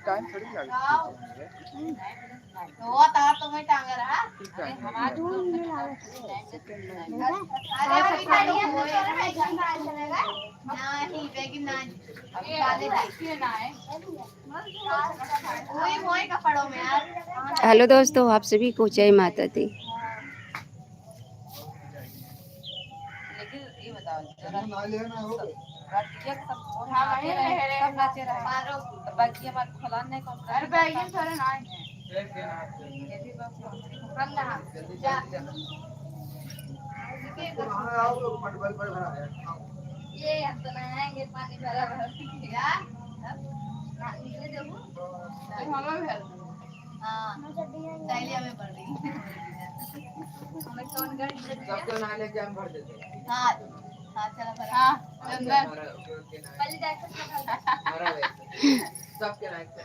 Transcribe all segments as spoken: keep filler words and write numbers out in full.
टाइम थोड़ी लगता है। तो वो तार तो मैं टांग रहा। अरे, हमारे तो नहीं, बेगिन ना। अब काले देखिए ना है। वही, वही कपड़ों में यार। हेलो दोस्तों, आप सभी को जय माता दी। लेकिन ये बताओ, जरा रतिया के सब, हाँ, वही रहे, सब नाचे रहे। तो बाकी हमारे फलान नहीं कौन अरे, बैगिन थोड़े ना है। हम नहा, जा। ये हम तो नहाएंगे, पानी भरा भरा। जा। हाँ, निकले देबू। तो हम लोग भी हाँ, सहेलिया में पड़ गई। हमें कौन गाड़ी में सबको नहाने के हम भर देते हैं। हाँ, हाँ, चला भरा। हाँ, हाँ, अंदर। भरा, ओके, ओके, नहा। पहले जाके सबको नहा। भरा है। सबके नहा के।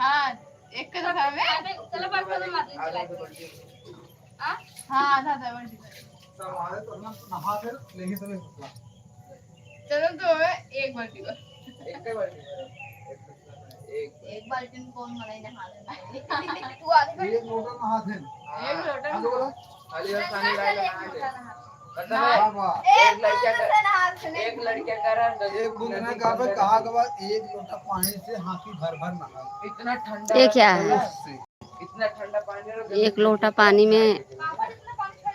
हाँ, एक के तो घर में। चलो, बस, चलो, मत आधा चला। तो बन गई। हाँ? हाँ, आधा, आधा बन गई। सब आए तो हम नहा के लेके चले। चलो तो हमें एक बाल्टी बस। एक ही बाल्टी बस। एक, एक बाल्टी में कौन मनाई नहा लेना? तू आधे एक लोटा नहा दे। एक लोटा हाँ, नहा। बोलो। खाली बस पानी डाल के नहा दे। पता है? हाँ, वाह। एक एक लड़का लोटा नहा दे। एक लड़का कह रहा है, एक बूंद ना गावे, कहा गवा, एक लोटा पानी से हाथी भर भर नहा। इतना ठंडा ये क्या है? उससे। इतना ठंडा पानी रहो, एक लोटा पानी में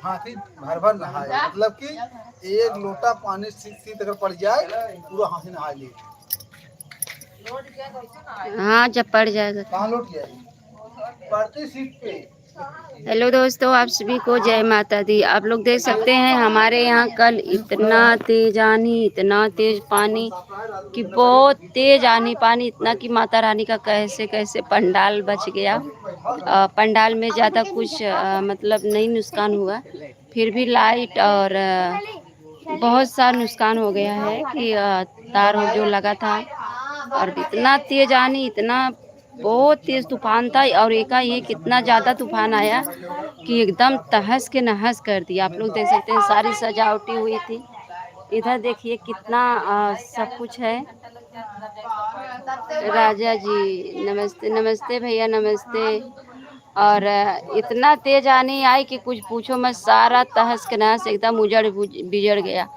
हाथी भर भर नहाए, मतलब कि एक लोटा पानी सीत सीत अगर पड़ जाए, पूरा हाथी नहा ले। हाँ, जब पड़ जाएगा तो। कहाँ लोट जाएगी? पड़ती सीत पे। हेलो दोस्तों, आप सभी को जय माता दी। आप लोग देख सकते हैं, हमारे यहाँ कल इतना तेज आंधी, इतना तेज पानी कि बहुत तेज आंधी पानी, इतना कि माता रानी का कैसे कैसे पंडाल बच गया। अ, पंडाल में ज़्यादा कुछ, अ, मतलब नहीं नुकसान हुआ, फिर भी लाइट और, अ, बहुत सा नुकसान हो गया है कि, अ, तार हो जो लगा था, और इतना तेज आंधी, इतना बहुत तेज तूफान था और एकाएक इतना ज़्यादा तूफान आया कि एकदम तहस के नहस कर दिया। आप लोग देख सकते हैं, सारी सजावटी हुई थी। इधर देखिए कितना, अ, सब कुछ है। राजा जी नमस्ते, नमस्ते भैया, नमस्ते। और, अ, इतना तेज आंधी आई कि कुछ पूछो मत, सारा तहस के नहस एकदम उजड़ बुज-, बिजड़ गया।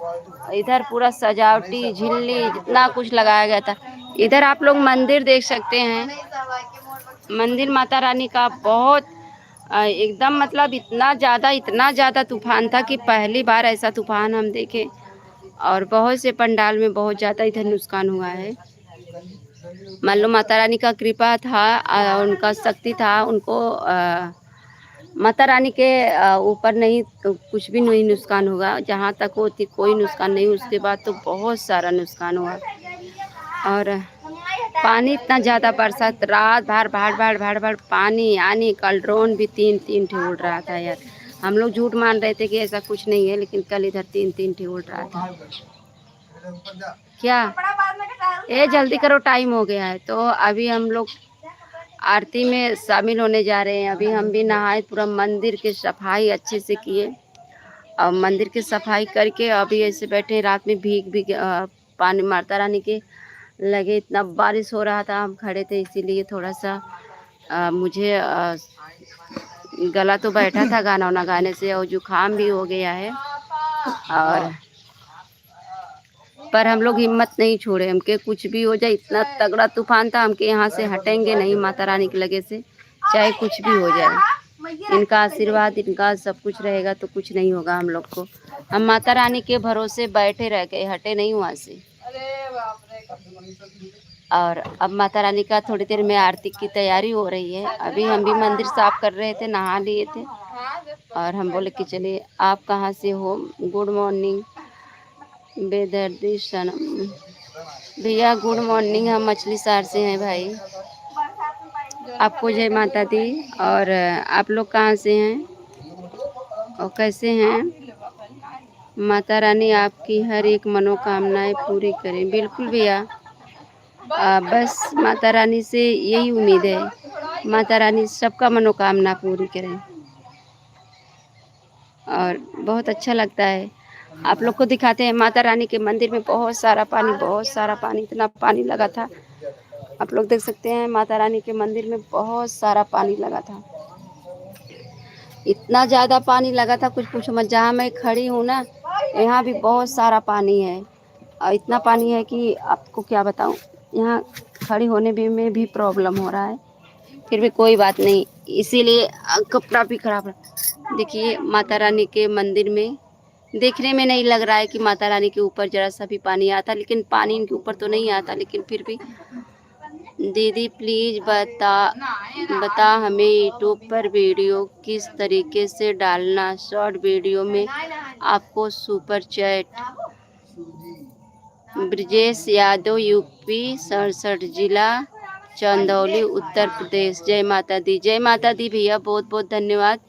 इधर पूरा सजावटी, झिल्ली, जितना कुछ लगाया गया था। इधर आप लोग मंदिर देख सकते हैं, मंदिर माता रानी का बहुत, अ, एकदम मतलब इतना ज़्यादा, इतना ज़्यादा तूफान था कि पहली बार ऐसा तूफान हम देखे। और बहुत से पंडाल में बहुत ज़्यादा इधर नुकसान हुआ है। मान लो माता रानी का कृपा था, अ, उनका शक्ति था, उनको, अ, माता रानी के, अ, ऊपर नहीं तो कुछ भी नहीं नुकसान होगा। जहाँ तक होती कोई नुकसान नहीं, उसके बाद तो बहुत सारा नुकसान हुआ। और पानी इतना ज़्यादा बरसा, रात भर भाड़ भाड़ भाड़ भाड़ पानी, यानी कल ड्रोन भी तीन तीन ठे उड़ रहा था यार। हम लोग झूठ मान रहे थे कि ऐसा कुछ नहीं है, लेकिन कल इधर तीन तीन ठे उड़ रहा था। क्या? ए, जल्दी करो, टाइम हो गया है। तो अभी हम लोग आरती में शामिल होने जा रहे हैं। अभी हम भी नहाए, पूरा मंदिर की सफाई अच्छे से किए और मंदिर की सफाई करके अभी ऐसे बैठे हैं। रात में भीग भीग, अ, पानी माता रानी के लगे, इतना बारिश हो रहा था, हम खड़े थे, इसीलिए थोड़ा सा, अ, मुझे, अ, गला तो बैठा था गाना वाना गाने से और जुकाम भी हो गया है। और पर हम लोग हिम्मत नहीं छोड़े, हमके कुछ भी हो जाए, इतना तगड़ा तूफान था, हमके यहाँ से हटेंगे नहीं माता रानी के लगे से, चाहे कुछ भी हो जाए। इनका आशीर्वाद, इनका सब कुछ रहेगा तो कुछ नहीं होगा हम लोग को। हम माता रानी के भरोसे बैठे रह गए, हटे नहीं वहाँ से। और अब माता रानी का थोड़ी देर में आरती की तैयारी हो रही है। अभी हम भी मंदिर साफ कर रहे थे, नहा लिए थे और हम बोले कि चलिए, आप कहाँ से हो? गुड मॉर्निंग। बेदर्दी सनम। भैया गुड मॉर्निंग, हम मछली शहर से हैं भाई। आपको जय माता दी। और आप लोग कहाँ से हैं और कैसे हैं? माता रानी आपकी हर एक मनोकामनाएं पूरी करें। बिल्कुल भैया, आ, बस माता रानी से यही उम्मीद है, माता रानी सबका मनोकामना पूरी करें। और बहुत अच्छा लगता है। आप लोग को दिखाते हैं, माता रानी के मंदिर में बहुत सारा पानी, बहुत सारा पानी, इतना पानी लगा था। आप लोग देख सकते हैं, माता रानी के मंदिर में बहुत सारा पानी लगा था, इतना ज़्यादा पानी लगा था, कुछ पूछो मत। जहाँ मैं खड़ी हूँ ना, यहाँ भी बहुत सारा पानी है, और इतना पानी है कि आपको क्या बताऊँ, यहाँ खड़ी होने भी, में भी प्रॉब्लम हो रहा है। फिर भी कोई बात नहीं, इसीलिए, अ, कपड़ा भी खराब है। देखिए, माता रानी के मंदिर में देखने में नहीं लग रहा है कि माता रानी के ऊपर जरा सा भी पानी आता, लेकिन पानी इनके ऊपर तो नहीं आता, लेकिन फिर भी। दीदी, प्लीज बता, बता हमें, यूट्यूब पर वीडियो किस तरीके से डालना, शॉर्ट वीडियो में आपको सुपर चैट। ब्रजेश यादव, यूपी सड़सठ जिला, चंदौली, उत्तर प्रदेश। जय माता दी, जय माता दी भैया, बहुत बहुत धन्यवाद।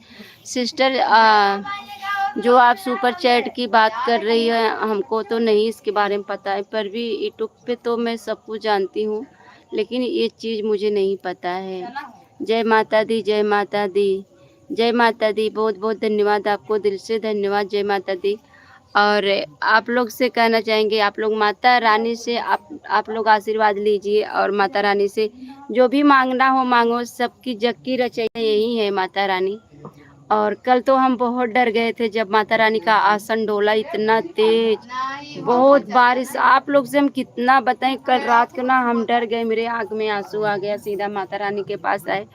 सिस्टर, आ, जो आप सुपर चैट की बात कर रही है, हमको तो नहीं इसके बारे में पता है, पर भी यूट्यूब पे तो मैं सब कुछ जानती हूँ, लेकिन ये चीज़ मुझे नहीं पता है। जय माता दी, जय माता दी, जय माता दी। बहुत बहुत धन्यवाद आपको, दिल से धन्यवाद। जय माता दी। और आप लोग से कहना चाहेंगे, आप लोग माता रानी से आप, आप लोग आशीर्वाद लीजिए और माता रानी से जो भी मांगना हो मांगो। सबकी जग की रचैया यही है माता रानी। और कल तो हम बहुत डर गए थे जब माता रानी का आसन डोला, इतना तेज, बहुत बारिश। आप लोग से हम कितना बताएं, कल रात को ना हम डर गए, मेरे आँख में आंसू आ गया, सीधा माता रानी के पास आए।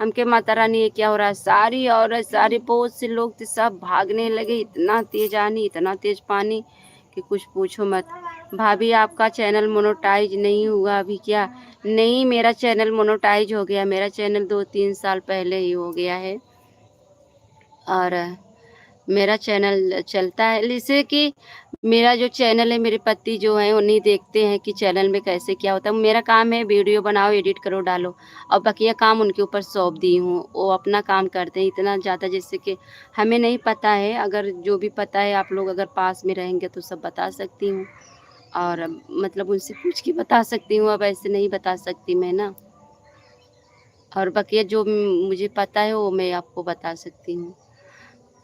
हमके माता रानी, ये क्या हो रहा है? सारी औरत, सारे बहुत से लोग थे, सब भागने लगे। इतना तेज आनी, इतना तेज पानी कि कुछ पूछो मत। भाभी, आपका चैनल मोनेटाइज नहीं हुआ अभी क्या? नहीं, मेरा चैनल मोनेटाइज हो गया। मेरा चैनल दो तीन साल पहले ही हो गया है। और मेरा चैनल चलता है, जैसे कि मेरा जो चैनल है, मेरे पति जो हैं, उन्हीं देखते हैं कि चैनल में कैसे क्या होता है। मेरा काम है वीडियो बनाओ, एडिट करो, डालो, और बकिया काम उनके ऊपर सौंप दी हूँ। वो अपना काम करते हैं। इतना ज़्यादा जैसे कि हमें नहीं पता है, अगर जो भी पता है, आप लोग अगर पास में रहेंगे तो सब बता सकती हूँ, और मतलब उनसे पूछ के बता सकती हूँ। अब ऐसे नहीं बता सकती मैं ना। और बकिया जो म-, मुझे पता है, वो मैं आपको बता सकती हूँ।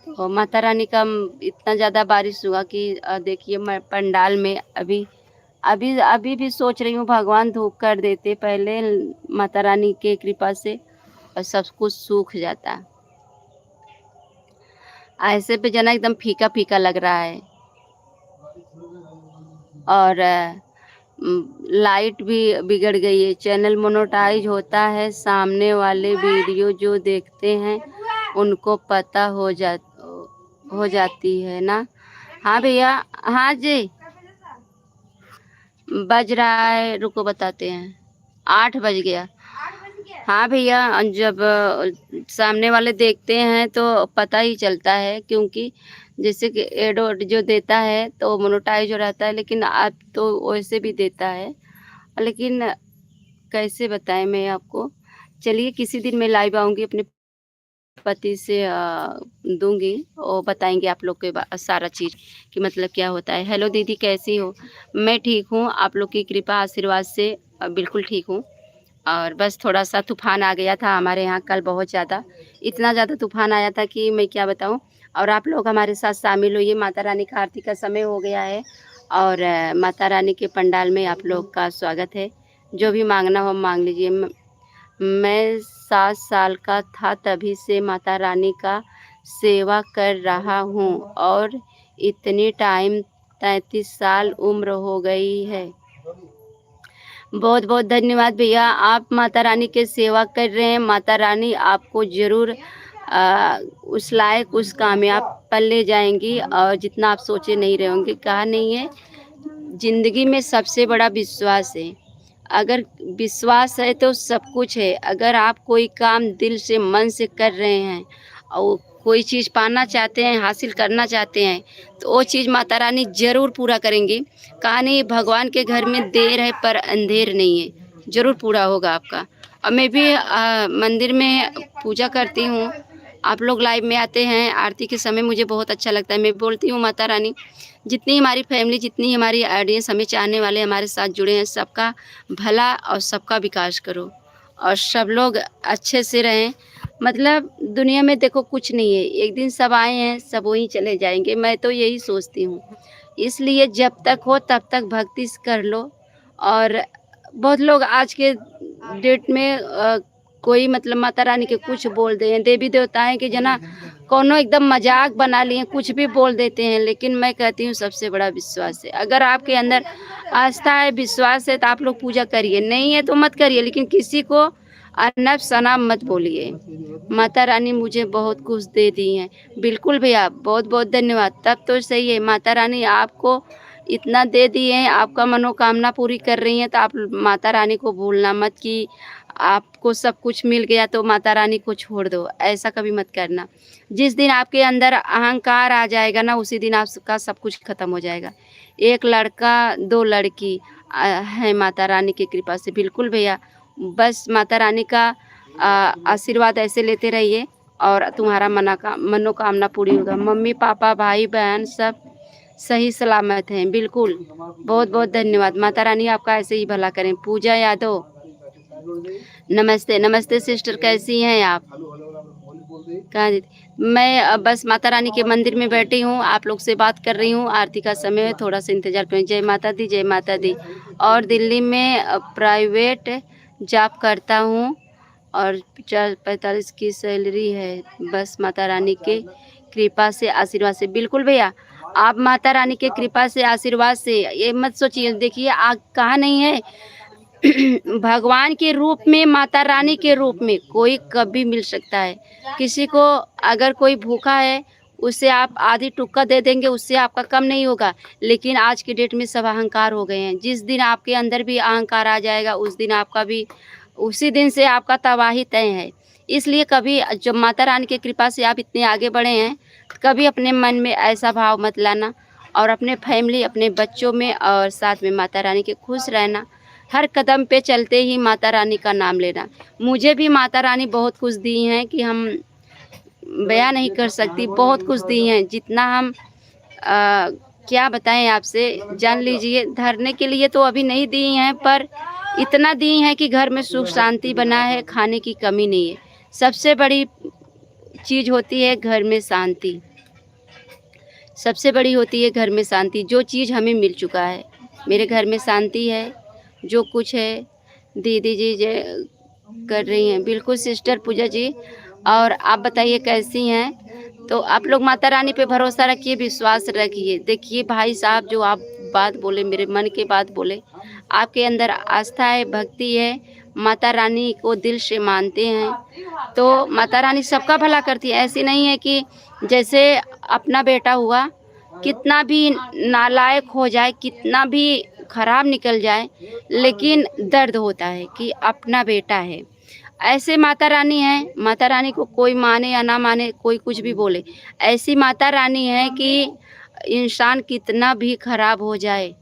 तो माता रानी का म-, इतना ज़्यादा बारिश हुआ कि, अ, देखिए, मैं पंडाल में अभी, अभी, अभी भी सोच रही हूँ, भगवान धूप कर देते पहले ल-, माता रानी के कृपा से, और सब कुछ सूख जाता। ऐसे पे जना एकदम फीका फीका लग रहा है। और, अ, म, लाइट भी बिगड़ गई है। चैनल मोनेटाइज होता है, सामने वाले वीडियो जो देखते हैं उनको पता हो जा, हो जाती है ना। हाँ भैया, हाँ जी, बज रहा है, रुको बताते हैं, आठ बज गया। हाँ भैया, जब, अ, सामने वाले देखते हैं तो पता ही चलता है, क्योंकि जैसे कि एड वड जो देता है तो मोनेटाइज हो रहता है, लेकिन आप तो वैसे भी देता है, लेकिन कैसे बताएं मैं आपको। चलिए, किसी दिन मैं लाइव आऊँगी, अपने पति से, अ, दूँगी, वो बताएंगे आप लोग के बा-, सारा चीज़ कि मतलब क्या होता है। हेलो दीदी, कैसी हो? मैं ठीक हूँ, आप लोग की कृपा आशीर्वाद से, अ, बिल्कुल ठीक हूँ। और बस थोड़ा सा तूफान आ गया था हमारे यहाँ कल, बहुत ज़्यादा, इतना ज़्यादा तूफान आया था कि मैं क्या बताऊँ। और आप लोग हमारे साथ शामिल होइए, माता रानी का आरती का समय हो गया है और, अ, माता रानी के पंडाल में आप लोग का स्वागत है। जो भी मांगना हो मांग लीजिए। म-, मैं सात साल का था तभी से माता रानी का सेवा कर रहा हूँ और इतनी टाइम तैंतीस साल उम्र हो गई है। बहुत बहुत धन्यवाद भैया, आप माता रानी के सेवा कर रहे हैं। माता रानी आपको जरूर, अ, उस लायक, उस कामयाब पर ले जाएंगी और जितना आप सोचे नहीं रहे होंगे। कहा नहीं है, जिंदगी में सबसे बड़ा विश्वास है। अगर विश्वास है तो सब कुछ है। अगर आप कोई काम दिल से, मन से कर रहे हैं और कोई चीज़ पाना चाहते हैं, हासिल करना चाहते हैं, तो वो चीज़ माता रानी जरूर पूरा करेंगी। कहा नहीं, भगवान के घर में देर है पर अंधेर नहीं है, जरूर पूरा होगा आपका। और मैं भी, अ, मंदिर में पूजा करती हूँ, आप लोग लाइव में आते हैं आरती के समय, मुझे बहुत अच्छा लगता है। मैं बोलती हूँ, माता रानी, जितनी हमारी फैमिली, जितनी हमारी ऑडियंस, हमें चाहने वाले, हमारे साथ जुड़े हैं, सबका भला और सबका विकास करो और सब लोग अच्छे से रहें। मतलब दुनिया में देखो कुछ नहीं है, एक दिन सब आए हैं, सब वहीं चले जाएंगे। मैं तो यही सोचती हूँ, इसलिए जब तक हो तब तक भक्ति स-, कर लो। और बहुत लोग आज के डेट में अ, कोई मतलब माता रानी के कुछ बोल दे हैं, देवी देवताएं के जना कोनो एकदम मजाक बना लिए, कुछ भी बोल देते हैं। लेकिन मैं कहती हूँ सबसे बड़ा विश्वास है। अगर आपके अंदर आस्था है, विश्वास है, तो आप लोग पूजा करिए, नहीं है तो मत करिए, लेकिन किसी को अनाप शनाप मत बोलिए। माता रानी मुझे बहुत कुछ दे दी हैं। बिल्कुल भैया, बहुत बहुत धन्यवाद। तब तो सही है, माता रानी आपको इतना दे दी है, आपका मनोकामना पूरी कर रही है, तो आप माता रानी को भूलना मत कि आपको सब कुछ मिल गया तो माता रानी को छोड़ दो, ऐसा कभी मत करना। जिस दिन आपके अंदर अहंकार आ जाएगा ना, उसी दिन आपका सब कुछ खत्म हो जाएगा। एक लड़का, दो लड़की अ, हैं माता रानी की कृपा से। बिल्कुल भैया, बस माता रानी का अ, आशीर्वाद ऐसे लेते रहिए और तुम्हारा मना का, मनोकामना पूरी होगा। मम्मी, पापा, भाई, बहन सब सही सलामत हैं। बिल्कुल, बहुत बहुत धन्यवाद। माता रानी आपका ऐसे ही भला करें। पूजा यादव, नमस्ते। नमस्ते सिस्टर, कैसी हैं आप? कहाँ दीदी? मैं, अ, बस माता रानी के मंदिर में बैठी हूँ, आप लोग से बात कर रही हूँ। आरती का समय है, थोड़ा सा इंतजार करें। जय माता दी, जय माता दी। और दिल्ली में, अ, प्राइवेट जॉब करता हूँ और पचास पैंतालीस की सैलरी है। बस माता रानी के कृपा से, आशीर्वाद से। बिल्कुल भैया, आप माता रानी के कृपा से, आशीर्वाद से, ये मत सोचिए। देखिए, आ, कहा नहीं है, भगवान के रूप में, माता रानी के रूप में कोई कभी मिल सकता है। किसी को अगर कोई भूखा है, उसे आप आधी टुक्का दे देंगे, उससे आपका कम नहीं होगा। लेकिन आज की डेट में सब अहंकार हो गए हैं। जिस दिन आपके अंदर भी अहंकार आ जाएगा, उस दिन आपका भी, उसी दिन से आपका तबाही तय है। इसलिए कभी, जब माता रानी की कृपा से आप इतने आगे बढ़े हैं, कभी अपने मन में ऐसा भाव मत लाना और अपने फैमिली, अपने बच्चों में और साथ में माता रानी के खुश रहना। हर कदम पे चलते ही माता रानी का नाम लेना। मुझे भी माता रानी बहुत कुछ दी हैं कि हम बयां नहीं कर सकती, बहुत कुछ दी हैं। जितना हम, अ, क्या बताएं आपसे, जान लीजिए, धरने के लिए तो अभी नहीं दी हैं, पर इतना दी हैं कि घर में सुख शांति बना है, खाने की कमी नहीं है। सबसे बड़ी चीज़ होती है घर में शांति, सबसे बड़ी होती है घर में शांति। जो चीज़ हमें मिल चुका है, मेरे घर में शांति है, जो कुछ है दीदी जी जे कर रही हैं। बिल्कुल सिस्टर पूजा जी, और आप बताइए कैसी हैं? तो आप लोग माता रानी पे भरोसा रखिए, विश्वास रखिए। देखिए भाई साहब, जो आप बात बोले, मेरे मन के बात बोले, आपके अंदर आस्था है, भक्ति है, माता रानी को दिल से मानते हैं, तो माता रानी सबका भला करती है। ऐसी नहीं है कि जैसे अपना बेटा हुआ, कितना भी नालायक हो जाए, कितना भी खराब निकल जाए, लेकिन दर्द होता है कि अपना बेटा है। ऐसे माता रानी है, माता रानी को कोई माने या ना माने, कोई कुछ भी बोले, ऐसी माता रानी है कि इंसान कितना भी खराब हो जाए,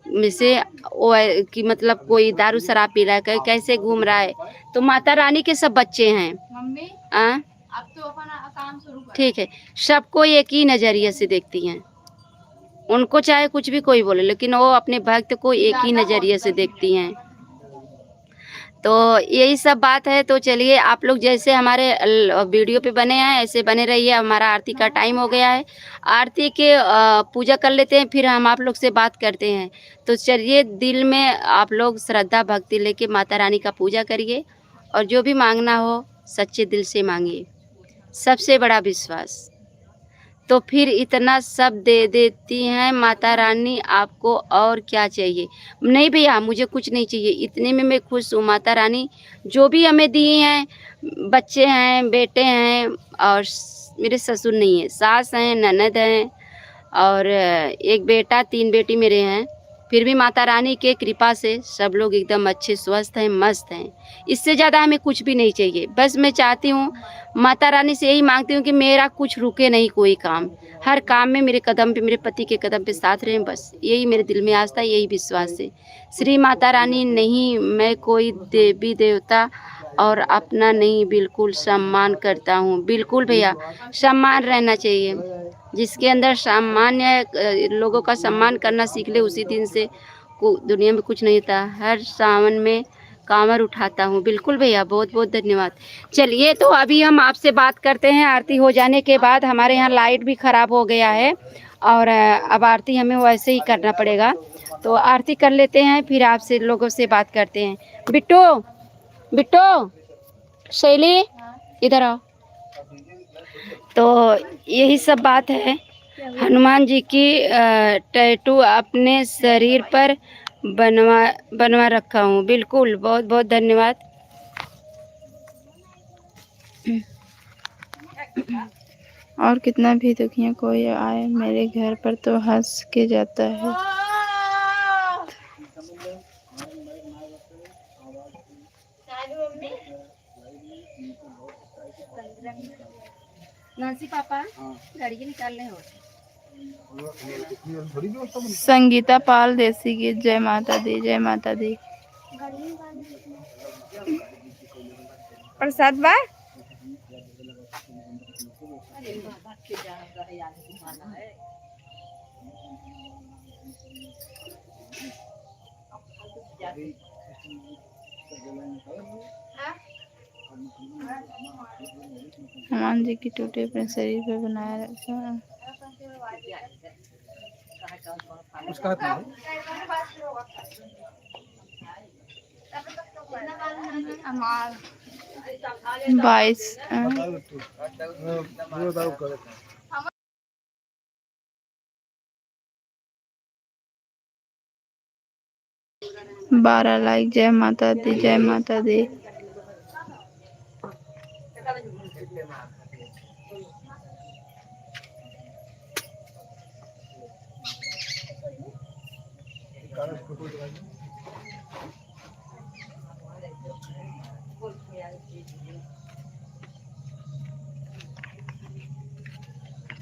में से वो है कि मतलब कोई दारू शराब पी रहा है, कहीं कैसे घूम रहा है, तो माता रानी के सब बच्चे हैं। मम्मी, आ? अब तो अपना काम शुरू कर। ठीक है, सबको एक ही नज़रिए से देखती हैं। उनको चाहे कुछ भी कोई बोले, लेकिन वो अपने भक्त को एक ही नज़रिए से देखती हैं। तो यही सब बात है। तो चलिए, आप लोग जैसे हमारे ल-, वीडियो पे बने हैं, ऐसे बने रहिए। हमारा आरती का टाइम हो गया है। आरती के, अ, पूजा कर लेते हैं, फिर हम आप लोग से बात करते हैं। तो चलिए, दिल में आप लोग श्रद्धा भक्ति लेके माता रानी का पूजा करिए और जो भी मांगना हो, सच्चे दिल से मांगिए। सबसे बड़ा विश्वास। तो फिर इतना सब दे देती हैं माता रानी, आपको और क्या चाहिए? नहीं भैया, मुझे कुछ नहीं चाहिए, इतने में मैं खुश हूँ। माता रानी जो भी हमें दिए हैं, बच्चे हैं, बेटे हैं, और स-, मेरे ससुर नहीं हैं, सास हैं, ननद हैं, और एक बेटा, तीन बेटी मेरे हैं। फिर भी माता रानी के कृपा से सब लोग एकदम अच्छे, स्वस्थ हैं, मस्त हैं। इससे ज़्यादा हमें कुछ भी नहीं चाहिए। बस मैं चाहती हूँ, माता रानी से यही मांगती हूँ कि मेरा कुछ रुके नहीं कोई काम, हर काम में मेरे कदम पे, मेरे पति के कदम पे साथ रहें। बस यही मेरे दिल में आस्था, यही विश्वास है। श्री माता रानी नहीं, मैं कोई देवी देवता और अपना नहीं, बिल्कुल सम्मान करता हूँ। बिल्कुल भैया, सम्मान रहना चाहिए। जिसके अंदर सामान्य, अ, लोगों का सम्मान करना सीख ले, उसी दिन से को-, दुनिया में कुछ नहीं होता। हर सावन में कांवर उठाता हूँ। बिल्कुल भैया, बहुत बहुत धन्यवाद। चलिए, तो अभी हम आपसे बात करते हैं। आरती हो जाने के बाद हमारे यहाँ लाइट भी ख़राब हो गया है और, अ, अब आरती हमें वैसे ही करना पड़ेगा। तो आरती कर लेते हैं, फिर आपसे, लोगों से बात करते हैं। बिट्टू, बिट्टू, शैली, इधर आओ। तो यही सब बात है। हनुमान जी की, अ, टैटू अपने शरीर पर बनवा, बनवा रखा हूँ। बिल्कुल, बहुत बहुत धन्यवाद। और कितना भी दुखिया कोई आए मेरे घर पर तो हंस के जाता है। नांसी पापा, हाँ। गाड़ी के निकाल ले हो। संगीता पाल देसी गीत, जय माता दी, जय माता दी। प्रसाद बा? हनुमान जी की टूटे अपने शरीर पर बनाए रखा। उसका हाथ में है। बाईस, अ, बताओ तू। वो, वो बताओ कर। बारह लाइक, जय माता दी, जय माता दी।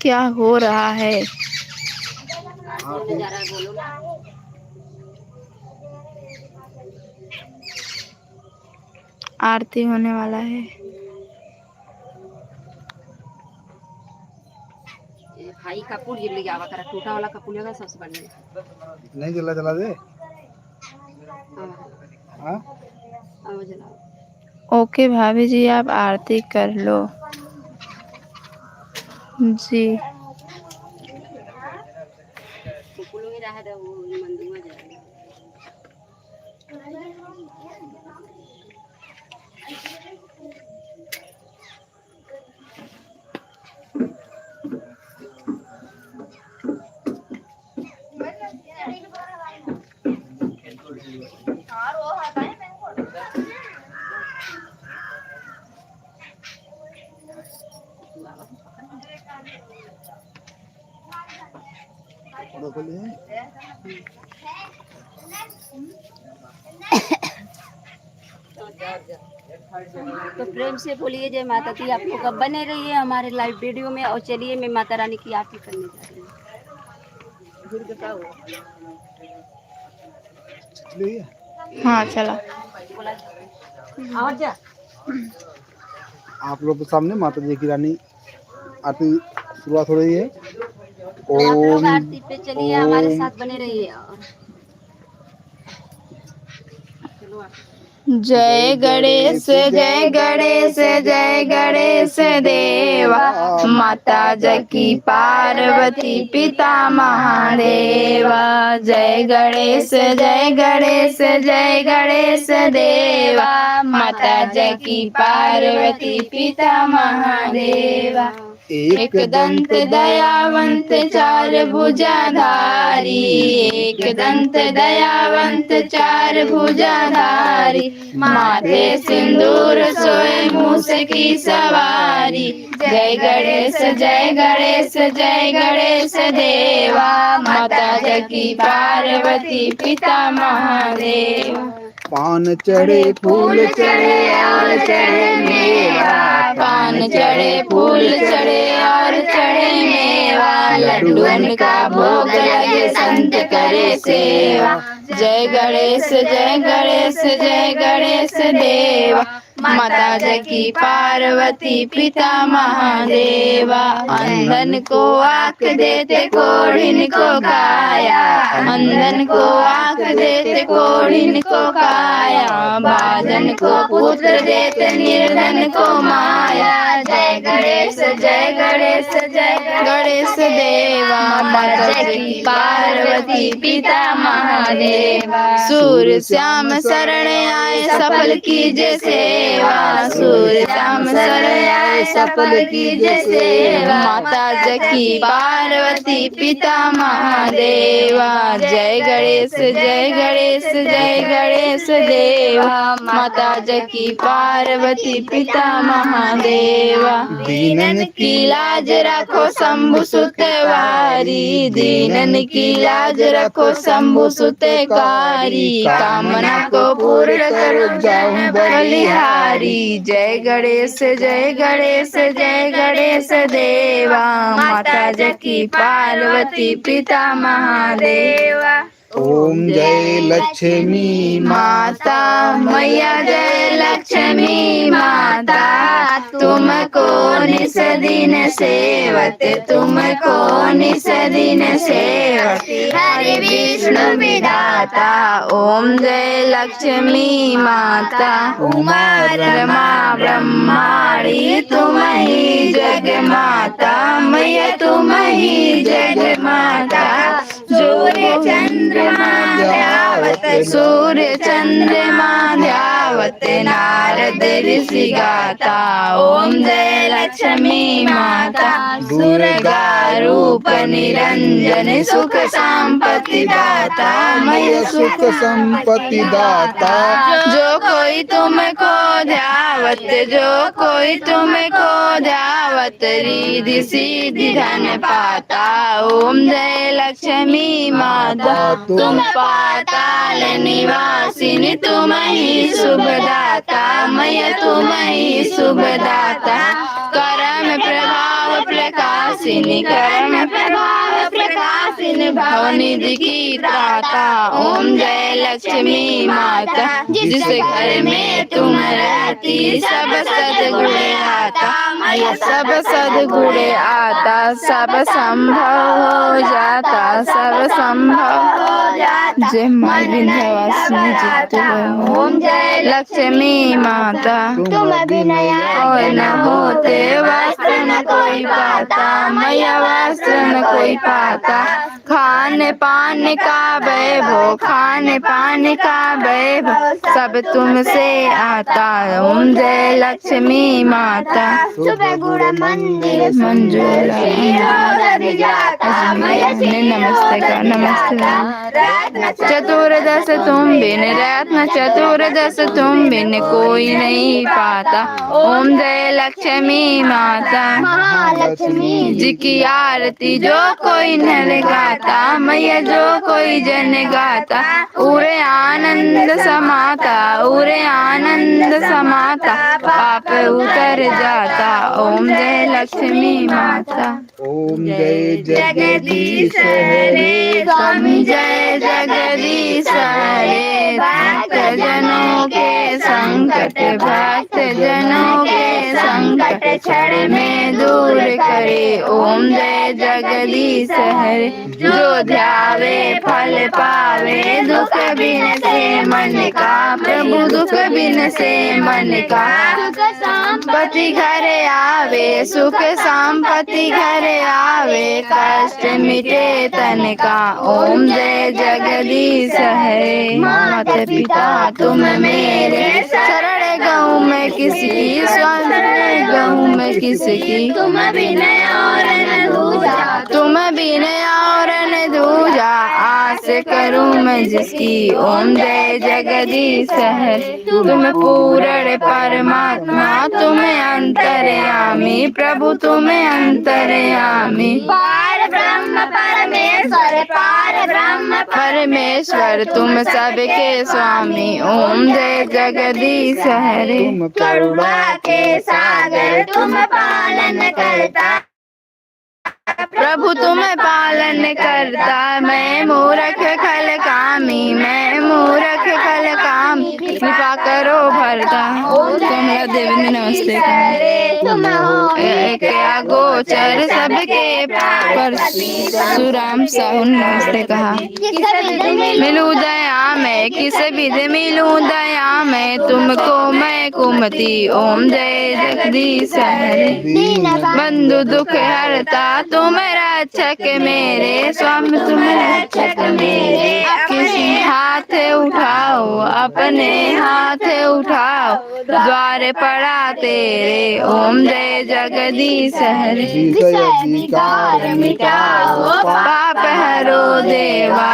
क्या हो रहा है? आरती होने वाला है। ए भाई, कपूर जी ले आवा करा, टूटा वाला कपूर लेगा सबसे बढ़िया। नहीं जला, जला दे। हाँ। हाँ? आओ जलाओ। ओके भाभी जी, आप आरती कर लो जी। कपूर ही रहा दे, वो मंदिर में जाएगा। तो प्रेम से बोलिए जय माता दी। आप लोग अब बने रहिए हमारे लाइव वीडियो में। और चलिए, मैं माता रानी की आरती करने जा रही हूँ। हाँ, चला। और जा। आप लोग के सामने माता जी की रानी आरती शुरुआत हो रही है। आप लोग ओम, आरती पे चलिए, हमारे ओम। साथ बने रहिए। जय गणेश, जय गणेश, जय गणेश देवा, माता जकी पार्वती पिता महादेवा। जय गणेश, जय गणेश, जय गणेश देवा, माता जकी पार्वती पिता महादेवा। एक दंत दयावंत चार भुजाधारी, एक दंत दयावंत चार भुजाधारी, माथे सिंदूर सोए मूस की सवारी। जय गणेश, जय गणेश, जय गणेश देवा, माता जकी पार्वती पिता महादेव। पान चढ़े, फूल चढ़े और चढ़े मेवा, पान चढ़े, फूल चढ़े और चढ़े मेवा, लड्डुअन का भोग लगे, संत करे सेवा। जय गणेश, जय गणेश, जय गणेश देवा। माता जकी पार्वती पिता महादेवा। अंधन को आँख देते, कोढ़िन को काया। अंधन को आँख देते, कोढ़िन को काया। बाझन को पुत्र देते, निर्धन को माया। जय गणेश, जय गणेश, जय गणेश देवा। माता जकी पार्वती पिता महादेवा। सूर श्याम शरण आए, सफल कीजे सेवा। सूर श्याम शरण आए, सफल कीजे सेवा। माता जकी पार्वती पिता महादेवा। जय गणेश, जय गणेश, जय गणेश देवा। माता जकी पार्वती पिता महादेवा। दीनन की लाज रखो शंभु सुत वारी। दीनन की लाज रखो शंभु सुत कारी। कामना को पूर्ण करो जाऊं बलिहारी। जय गणेश, जय गणेश, जय गणेश देवा। माता जकी पार्वती पिता महादेवा। ओम जय लक्ष्मी माता। मैया जय लक्ष्मी माता। तुमको निस दिन सेवत, तुमको निस दिन सेवत। हरि विष्णु विधाता। ओम जय लक्ष्मी माता। उमा रमा ब्रह्माणी तुम ही जग माता। मैया तुम ही जग माता। सूर्य चंद्रमा ध्यावत, सूर्य चंद्रमा ध्यावत, नारद ऋषि गाता। ओम जय लक्ष्मी माता। दुर्गा रूप निरंजन सुख संपत्ति दाता। मैया सुख संपत्ति दाता। जो कोई तुमको ध्यावत, जो कोई तुमको ध्यावत, रिद्धि सिद्धि धन पाता। ओम जय लक्ष्मी माता। तुम पाताल निवासिनी, तुम ही शुभ दाता। मैया तुम ही शुभ दाता। कर्म प्रभाव प्रकाशिनी, कर्म प्रभाव प्रकाशिनी, भवनिधि की त्राता। ओम जय लक्ष्मी माता। जिस घर में तुम रहती, सब सद्गुण आता। मैया सब सद्गुण आता, सब संभव हो जाता, सब संभव हो जाता। जय माँ विंध्यवासिनी जी। ओम जय लक्ष्मी माता। तुम बिना और न होते, वस्त्र न कोई पाता। मैया वस्त्र न कोई पाता। खान पान का वैभव, खान पान का वैभव, सब तुमसे आता। ओम जय लक्ष्मी माता। सुबह गुड़ मंदिर मंजूर और अभिजाता। मैया ने नमस्ते का, नमस्ते। रत्न चतुर्दश तुम बिन, रत्न चतुर्दश तुम बिन कोई नहीं पाता। ओम जय लक्ष्मी माता। महालक्ष्मी जी की आरती जो कोई नर गाता, मैया जो कोई जन गाता, उरे आनंद समाता, उरे आनंद समाता, पाप उतर जाता। ओम जय लक्ष्मी माता। ओम जय जगदीश हरे। स्वामी जय जगदीश हरे। भक्त जनों के संकट, भक्त जनों के संकट क्षण में दूर करे। ओम जय जगदीश हरे। जो ध्यावे फल पावे, दुख बिनसे मन का, प्रभु दुख बिनसे मन का। सुख संपत्ति घर आवे, सुख संपत्ति घर आवे, कष्ट मिटे तन का। ओम जय जगदीश हरे। माता पिता तुम मेरे, शरण गहूँ मैं किसकी, शरण गहूँ मैं किसकी। तुम बिन और न दूजा, तुम बिन और न दूजा, आस करूँ मैं जिसकी। ओम जय जगदीश हरे। तुम पूर्ण परमात्मा, तुम अंतर्यामी, प्रभु तुम अंतर्यामी। पार ब्रह्म परमेश्वर, पार ब्रह्म परमेश्वर, तुम सबके स्वामी। ओम जय जगदीश हरे। तुम करुणा के सागर, तुम पालन करता। प्रभु तुम पालन करता, मैं मूरख खल कामी, मैं मूरख खल कामी, कृपा करो भरता। कमला देवी ने नमस्ते कहा। एक अगोचर सबके परशुराम साहू ने नमस्ते कहा। मिलूं दया में किस विध मिलूं दया में, तुमको मैं कुमति ओम जय जगदीश हरे। दीन बंधु दुख हरता तुम रक्षक मेरे, स्वामी तुम रक्षक मेरे। अपने हाथ उठाओ, अपने हाथ उठाओ, द्वार पड़ा तेरे ओम जय जगदीश हरे। विषय विकार मिटाओ, पाप हरो देवा,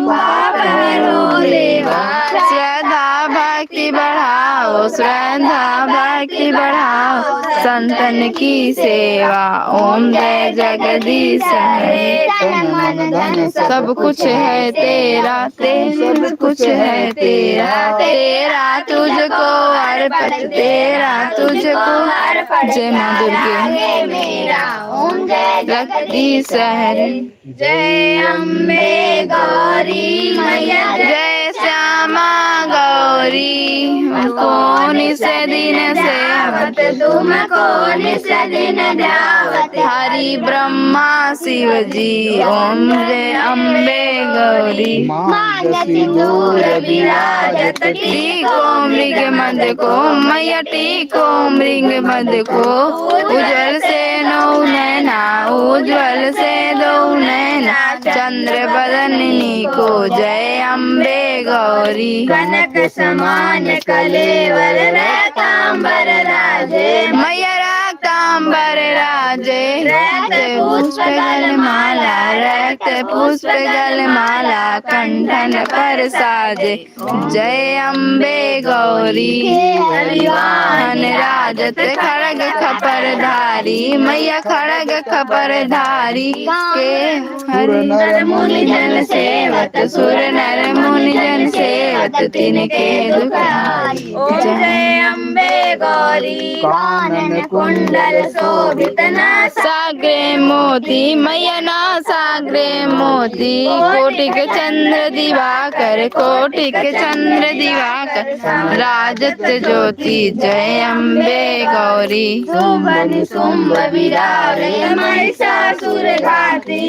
पाप हरो देवा। श्रद्धा भक्ति बढ़ाओ, श्रद्धा भक्ति बढ़ाओ, संतन की सेवा ओम जय जगदीश हरे। तन मन धन सब कुछ है तेरा, ते सब कुछ है तेरा, तेरा तुझको अर्पित, तेरा तुझको अर्पित। जय माँ दुर्गे। मेरा ओम जय जगदीश हरे। जय अम्बे गौरी मैया, जय श्यामा गौरी। कौन से दिन से आवत तुम, कौन से दिन जावत। हरि ब्रह्मा शिव जी, ओम जय अम्बे गौरी। मांग सिंदूर विराजत, टीको मृग मद को, मैया टीको मृग मद को। उज्जवल से नौ नैना, उज्जवल से दो नैना, चंद्र बदन नीको। जय अम्बे गौरी। कनक समान कलेवर रक्तांबर राजे, मैया रक्तांबर राजे। रक्त पुष्प गल माला, रक्त पुष्प गल माला, कंठन पर साजे। जय अम्बे गौरी। परिवाहन राजत खड़ग खपर धारी, मैया खड़ग खपर धारी। के हरि नर मुनि जन सेवत, सुर नर मुनि जन सेवत, तिनके दुख हारी। ओम जय अम्बे गौरी। कानन कुंडल शोभित ना साग्रे मोती, मैया ना साग्रे मोती। कोटिक चंद्र दिवाकर, कोटिक चंद्र दिवाकर, राजत ज्योति। जय अम्बे गौरी। शुंभ निशुंभ विराट महिषासुर घाती,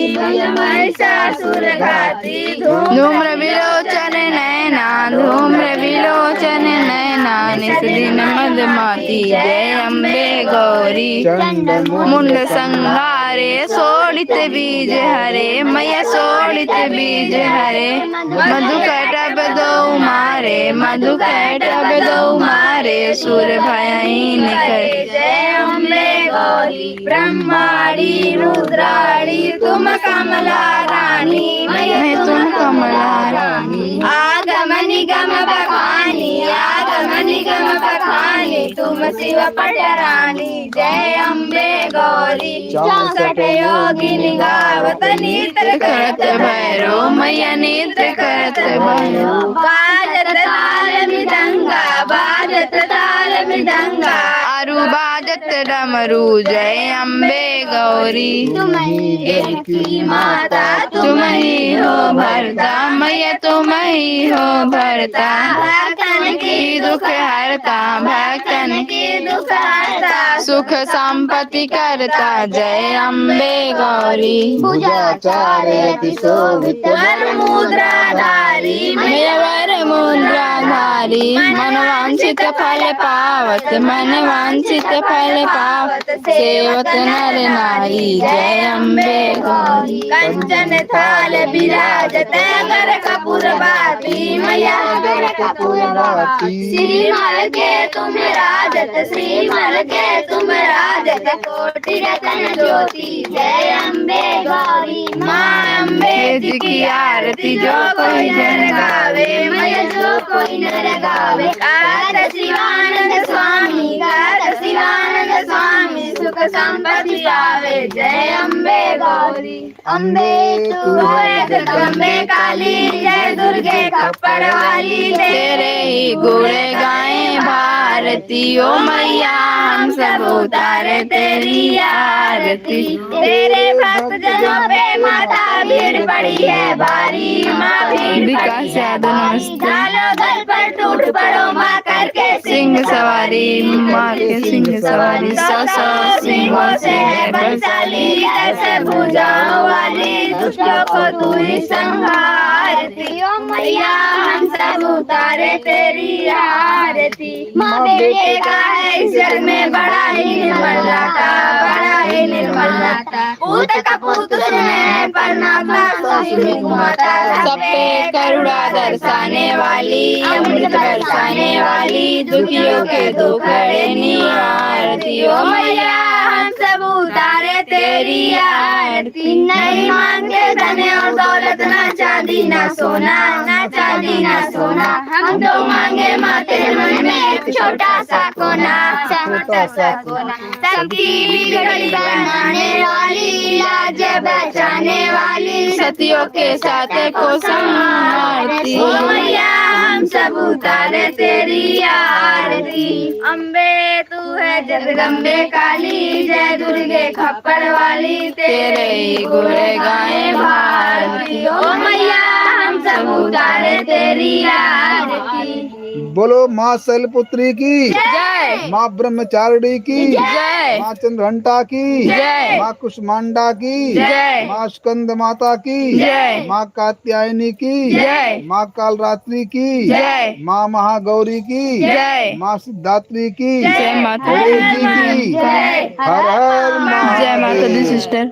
महिषासुर घाती। धूम्र विलोचन नैना, धूम्र विलोचन नैना, निस दिन मद माती। जय अम्बे गौरी। चंड मुंड संहारे शोणित बीज हरे, मैया शोणित बीज हरे। मधु कैटभ दो मारे, मधु कैटभ दो मारे, सुर भयहीन करे। जय अम्बे गौरी। ब्रह्माणी रुद्राणी तुम कमला रानी, मैं तुम कमला रानी। आगम निगम बखानी, आगम निगम बखानी, तुम शिव पट रानी। जय अम्बे गौरी। चौसठ योगिनी गावत नृत्य करत भैरो, मैया नृत्य करत भैरो। बाजत ताल मृदंगा, बाजत ताल मृदंगा। आरु बाजत डमरू, जय अम्बे गौरी। तुम ही जग की माता, तुम ही हो भरता, मैया तुम ही हो भरता। भक्तन की दुख हरता, भक्तन की दुख हरता। सुख संपत्ति करता, जय अम्बे गौरी। भुजा चार अति शोभित वर मुद्रा धारी, मैया वर मुद्रा धारी। मन वांछित फल पावत, मन वांछित फल पावत, सेवत नर नारी। जय अम्बे गौरी। कंचन थाल विराजत गर कपूर बाती, मैया गर कपूर बाती। श्रीमल के तुम राजत, श्रीमल के तुम राजत, कोटि रतन ज्योति। जय अम्बे गौरी। माँ अम्बे जी की आरती जो कोई नर गावे, मैया जो कोई नर गावे। कहत शिवानंद स्वामी, कहत शिवानंद स्वामी, सुख संपत्ति पावे, जय अम्बे गौरी। अम्बे तू है जगदम्बे काली, जय दुर्गे खप्पर वाली। तेरे ही गुण गाएं भारती, ओ मैया हम सब उतारे तेरी आरती। तेरे भक्त जनों पे माता भीड़ पड़ी है भारी, माँ भीड़ पड़ी है भारी। विकास यादव, नमस्ते। डालो दल पर टूट पड़ो माँ करके सिंह सवारी, माँ के सिंह सवारी। सौ सौ सिंहों से है वैशाली, दस भुजाओं वाली, दुष्टों को तू ही संहारती। ओ मैया हम सब उतारे तेरी आरती। माँ बेटे का है इस जग में बड़ा ही निर्मल नाता, बड़ा ही निर्मल नाता। पूत कपूत सुने हैं पर नाता सासु माता। सब पे करुणा दर्शाने वाली, अमृत बरसाने वाली, दुखियों के दुख हरे निहारती। ओ मैया हम सब उतारे तेरी आरती। नहीं मांगे धन और दौलत, ना चांदी ना सोना, ना चांदी ना सोना। हम तो मांगे माँ तेरे मन में एक छोटा सा कोना, छोटा सा कोना। शक्ति बिगड़ी बनाने वाली, लाज बचाने वाली, सतियों के साथ को संभालती। ओ मैया हम सब उतारे तेरी आरती। अम्बे तू है जगदम्बे काली, जय दुर्गे खप्पर वाली, तेरे ही गुण गाए भारती। ओ मैया हम सब उतारे तेरी आरती। बोलो माँ शैलपुत्री की जय। माँ ब्रह्मचारिणी की जय। माँ चंद्रघंटा की जय। माँ कुष्मांडा की जय। माँ स्कंद माता की जय। माँ कात्यायनी की जय। माँ कालरात्रि की जय। माँ महागौरी की जय। माँ सिद्धात्री की जय माता गणेश जी की जय। हर हर महादेव। जय माता दी सिस्टर।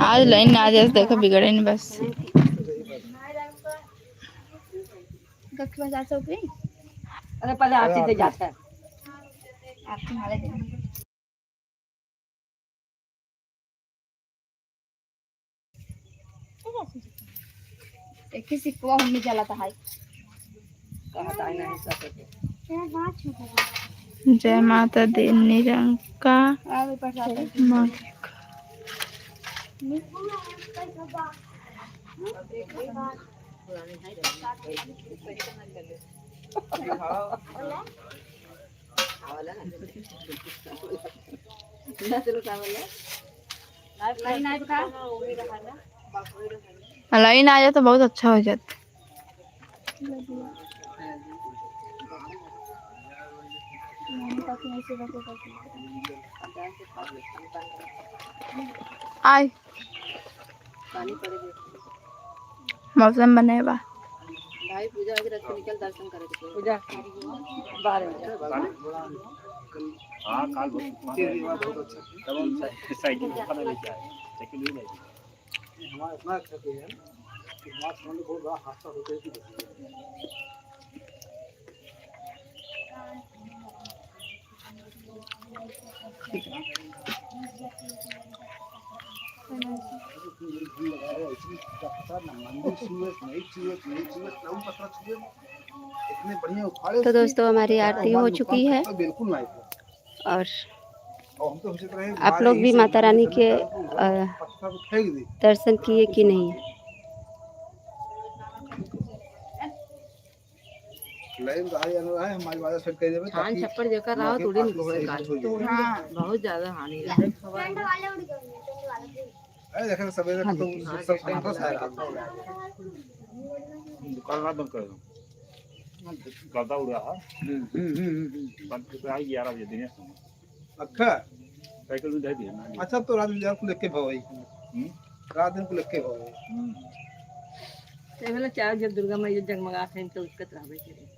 आज लाइन ना आ जाए, देखो बिगड़े नहीं बस। अरे पहले आरती से जाता है। एक ही सिक्कवा हमने जला था, हाय। जय माता दी निरंका। माँ। लाइन आ जाए तो बहुत अच्छा हो जात। आय। मौसम बने बा। भाई पूजा वगैरह के निकल दर्शन करे के। पूजा बाहर में। हाँ, काल बहुत तब हम साइ-, साइकिल उठा लेके आए, साइकिल ले जाएगी। हमारा इतना अच्छा किया है कि हमारा सामने बहुत बड़ा हादसा होते हुए दिखाई दे रहा है। तो दोस्तों, हमारी आरती हो चुकी है और आप लोग भी माता रानी के, अ, दर्शन किए कि नहीं? लाइन तो आई, आई, आई, हमारी बात सेट कर देबे, छान ताकि छप्पर जेकर रहा, मार्केट थोड़ी आप लोग निकले सही काट। से हो जाए। हाँ, बहुत ज्यादा हानि रहा। टेंट वाले उड़ गए, टेंट वाले। अरे, देखे तो सवेरे हाँ, तो देखिए। सब ठंडा सा है रात को। दुकान ना बंद कर दो। गर्दा उड़ा है। हम्म, हम्म, हम्म, हम्म। बंद करके आई ग्यारह बजे दिन है। अच्छा। साइकिल उधर भी है ना। अच्छा, तो रात दिन को लेके भाई। हम्म? रात दिन को लेके भाई। हम्म। ते वाला चार जब दुर्गा मैया जगमगात है, इनके उठकत रहबे करे।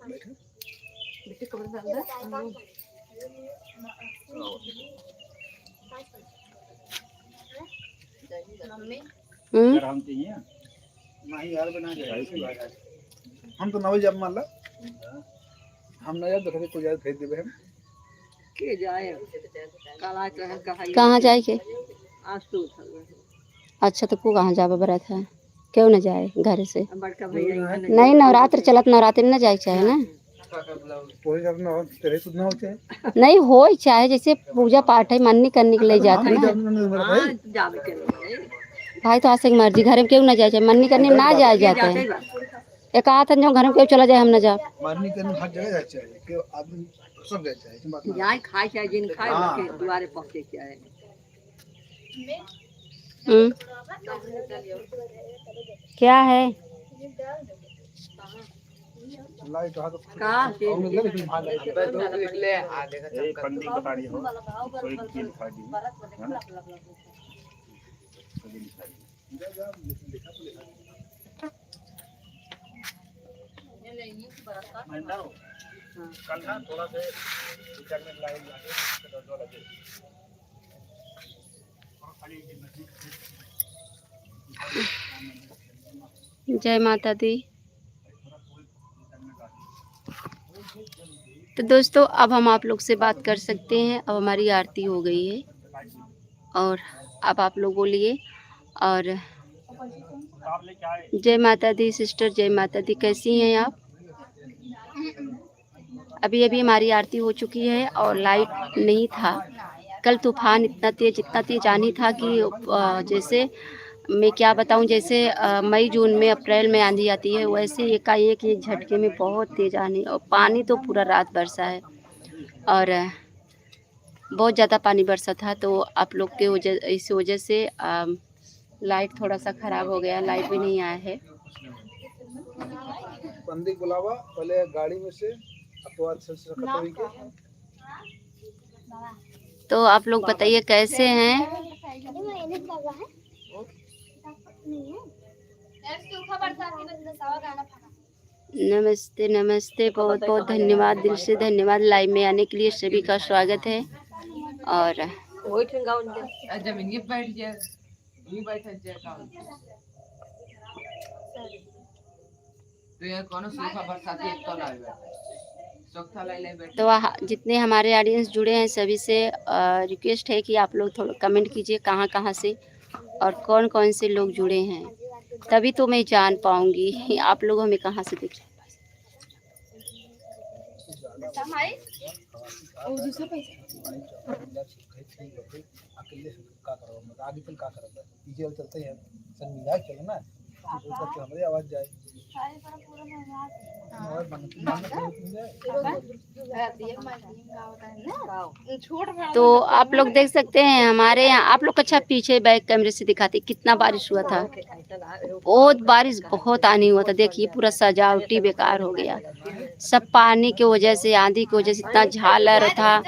बैठो। बेटे, कपड़ा डाल दे। हाँ। हम्म? यार, हम चाहिए। नहीं यार, बना दे। हम तो नवे जब मान ला। हम ना यार, देखो, कोई यार भेज देबे हम। के जाए? कल आज तो हम कहा कहाँ जाए के? आज तो उठल रहे। अच्छा, तो को कहाँ जाबे बरत है? क्यों ना जाए घर से? अब बड़का भैया यहाँ नहीं, नवरात्र चलत, नवरात्र में ना जाए के चाहे ना। कोई घर ना हो, तेरे सुध ना हो चाहे। नहीं, हो ही चाहे, जैसे पूजा पाठ है, मन्नी करने के लिए जाते हैं ना। हाँ, जावे के लिए। भाई तो आशिक मर्जी, घर में क्यों ना जाए, चाहे मन्नी करने ना जाए, जाते हैं। एक आध जो घर में क्यों चला जाए, हम ना जाओ। मन्नी करने हर जगह जाए चाहे, क्यों आदमी सब जाए चाहे, ऐसी बात ना। जाए खाए चाहे जिन खाए, हाँ। बाकी दुआरे पहुँचे चाहे। हम्म। क्या है? लाइट आ तो का? ए, पंडित बता रही हो, कोई की दिखा दी, है ना? कल ना थोड़ा सा जय माता दी। तो दोस्तों, अब हम आप लोग से बात कर सकते हैं। अब हमारी आरती हो गई है और अब आप लोग बोलिए। और जय माता दी सिस्टर, जय माता दी, कैसी हैं आप? अभी अभी हमारी आरती हो चुकी है और लाइट नहीं था। कल तूफान इतना तेज, इतना तेज आंधी था कि, अ, जैसे मैं क्या बताऊं, जैसे, अ, मई जून में, अप्रैल में आंधी आती है, वैसे ही एकाएक एक झटके में बहुत तेज आंधी और पानी तो पूरा रात बरसा है। और, अ, बहुत ज़्यादा पानी बरसा था, तो आप लोग के वजह, इस वजह से, अम, लाइट थोड़ा सा खराब हो गया, लाइट भी नहीं आया है। पंडित बुलावा पहले गाड़ी में से, अथवा से, से खत्म होई के। तो आप लोग बताइए कैसे हैं? नमस्ते, नमस्ते, बहुत बहुत धन्यवाद, दिल से धन्यवाद। लाइव में आने के लिए सभी का स्वागत है। और जमीन पे बैठ जाए, यहीं बैठ जाए काम। तो यार, कोनो सूखा बरसाती एक तो ना आवे। सूखा लाई लाई बैठ। तो वहाँ जितने हमारे ऑडियंस जुड़े हैं, सभी से, अ, रिक्वेस्ट है कि आप लोग थोड़ा कमेंट कीजिए, कहाँ कहाँ से और कौन कौन से लोग जुड़े हैं, तभी तो मैं जान पाऊँगी आप लोग हमें कहाँ से देख रहे हैं। तो आप लोग देख सकते हैं हमारे यहाँ, आप लोग, अच्छा, पीछे बैक कैमरे से दिखाते, कितना बारिश हुआ था। बहुत बारिश, बहुत आनी हुआ था। देखिए, पूरा सजावटी बेकार हो गया, सब पानी के वजह से, आंधी के वजह से। इतना झालर था,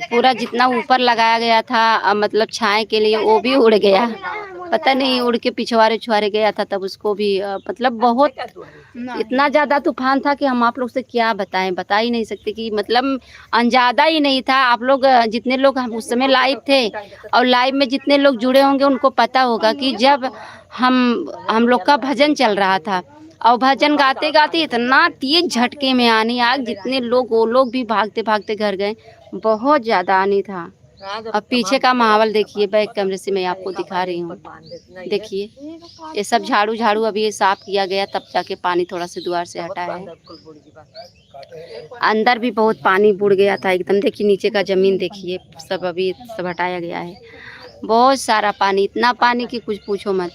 पूरा जितना ऊपर लगाया गया था, अ, मतलब छाए के लिए, वो भी उड़ गया। पता नहीं, उड़ के पिछवारे उछवारे गया था, तब उसको भी, अ, मतलब बहुत, इतना ज़्यादा तूफान था कि हम आप लोग से क्या बताएं, बता ही नहीं सकते कि मतलब अंदाजा ही नहीं था। आप लोग, अ, जितने लोग हम उस समय लाइव थे और लाइव में जितने लोग जुड़े होंगे, उनको पता होगा कि जब हम, हम लोग का भजन चल रहा था और भजन गाते गाते इतना तेज झटके में आनी आग, जितने लोग, वो लोग भी भागते भागते घर गए। बहुत ज़्यादा आनी था। अब पीछे का माहौल देखिए, बैक कैमरे से मैं आपको दिखा रही हूँ। देखिए, ये सब झाड़ू, झाड़ू अभी ये साफ किया गया, तब जाके पानी थोड़ा सा द्वार से हटा है। अंदर भी बहुत पानी बुड़ गया था एकदम। देखिए, नीचे का जमीन देखिए, सब अभी सब हटाया गया है। बहुत सारा पानी, इतना पानी कि कुछ पूछो मत।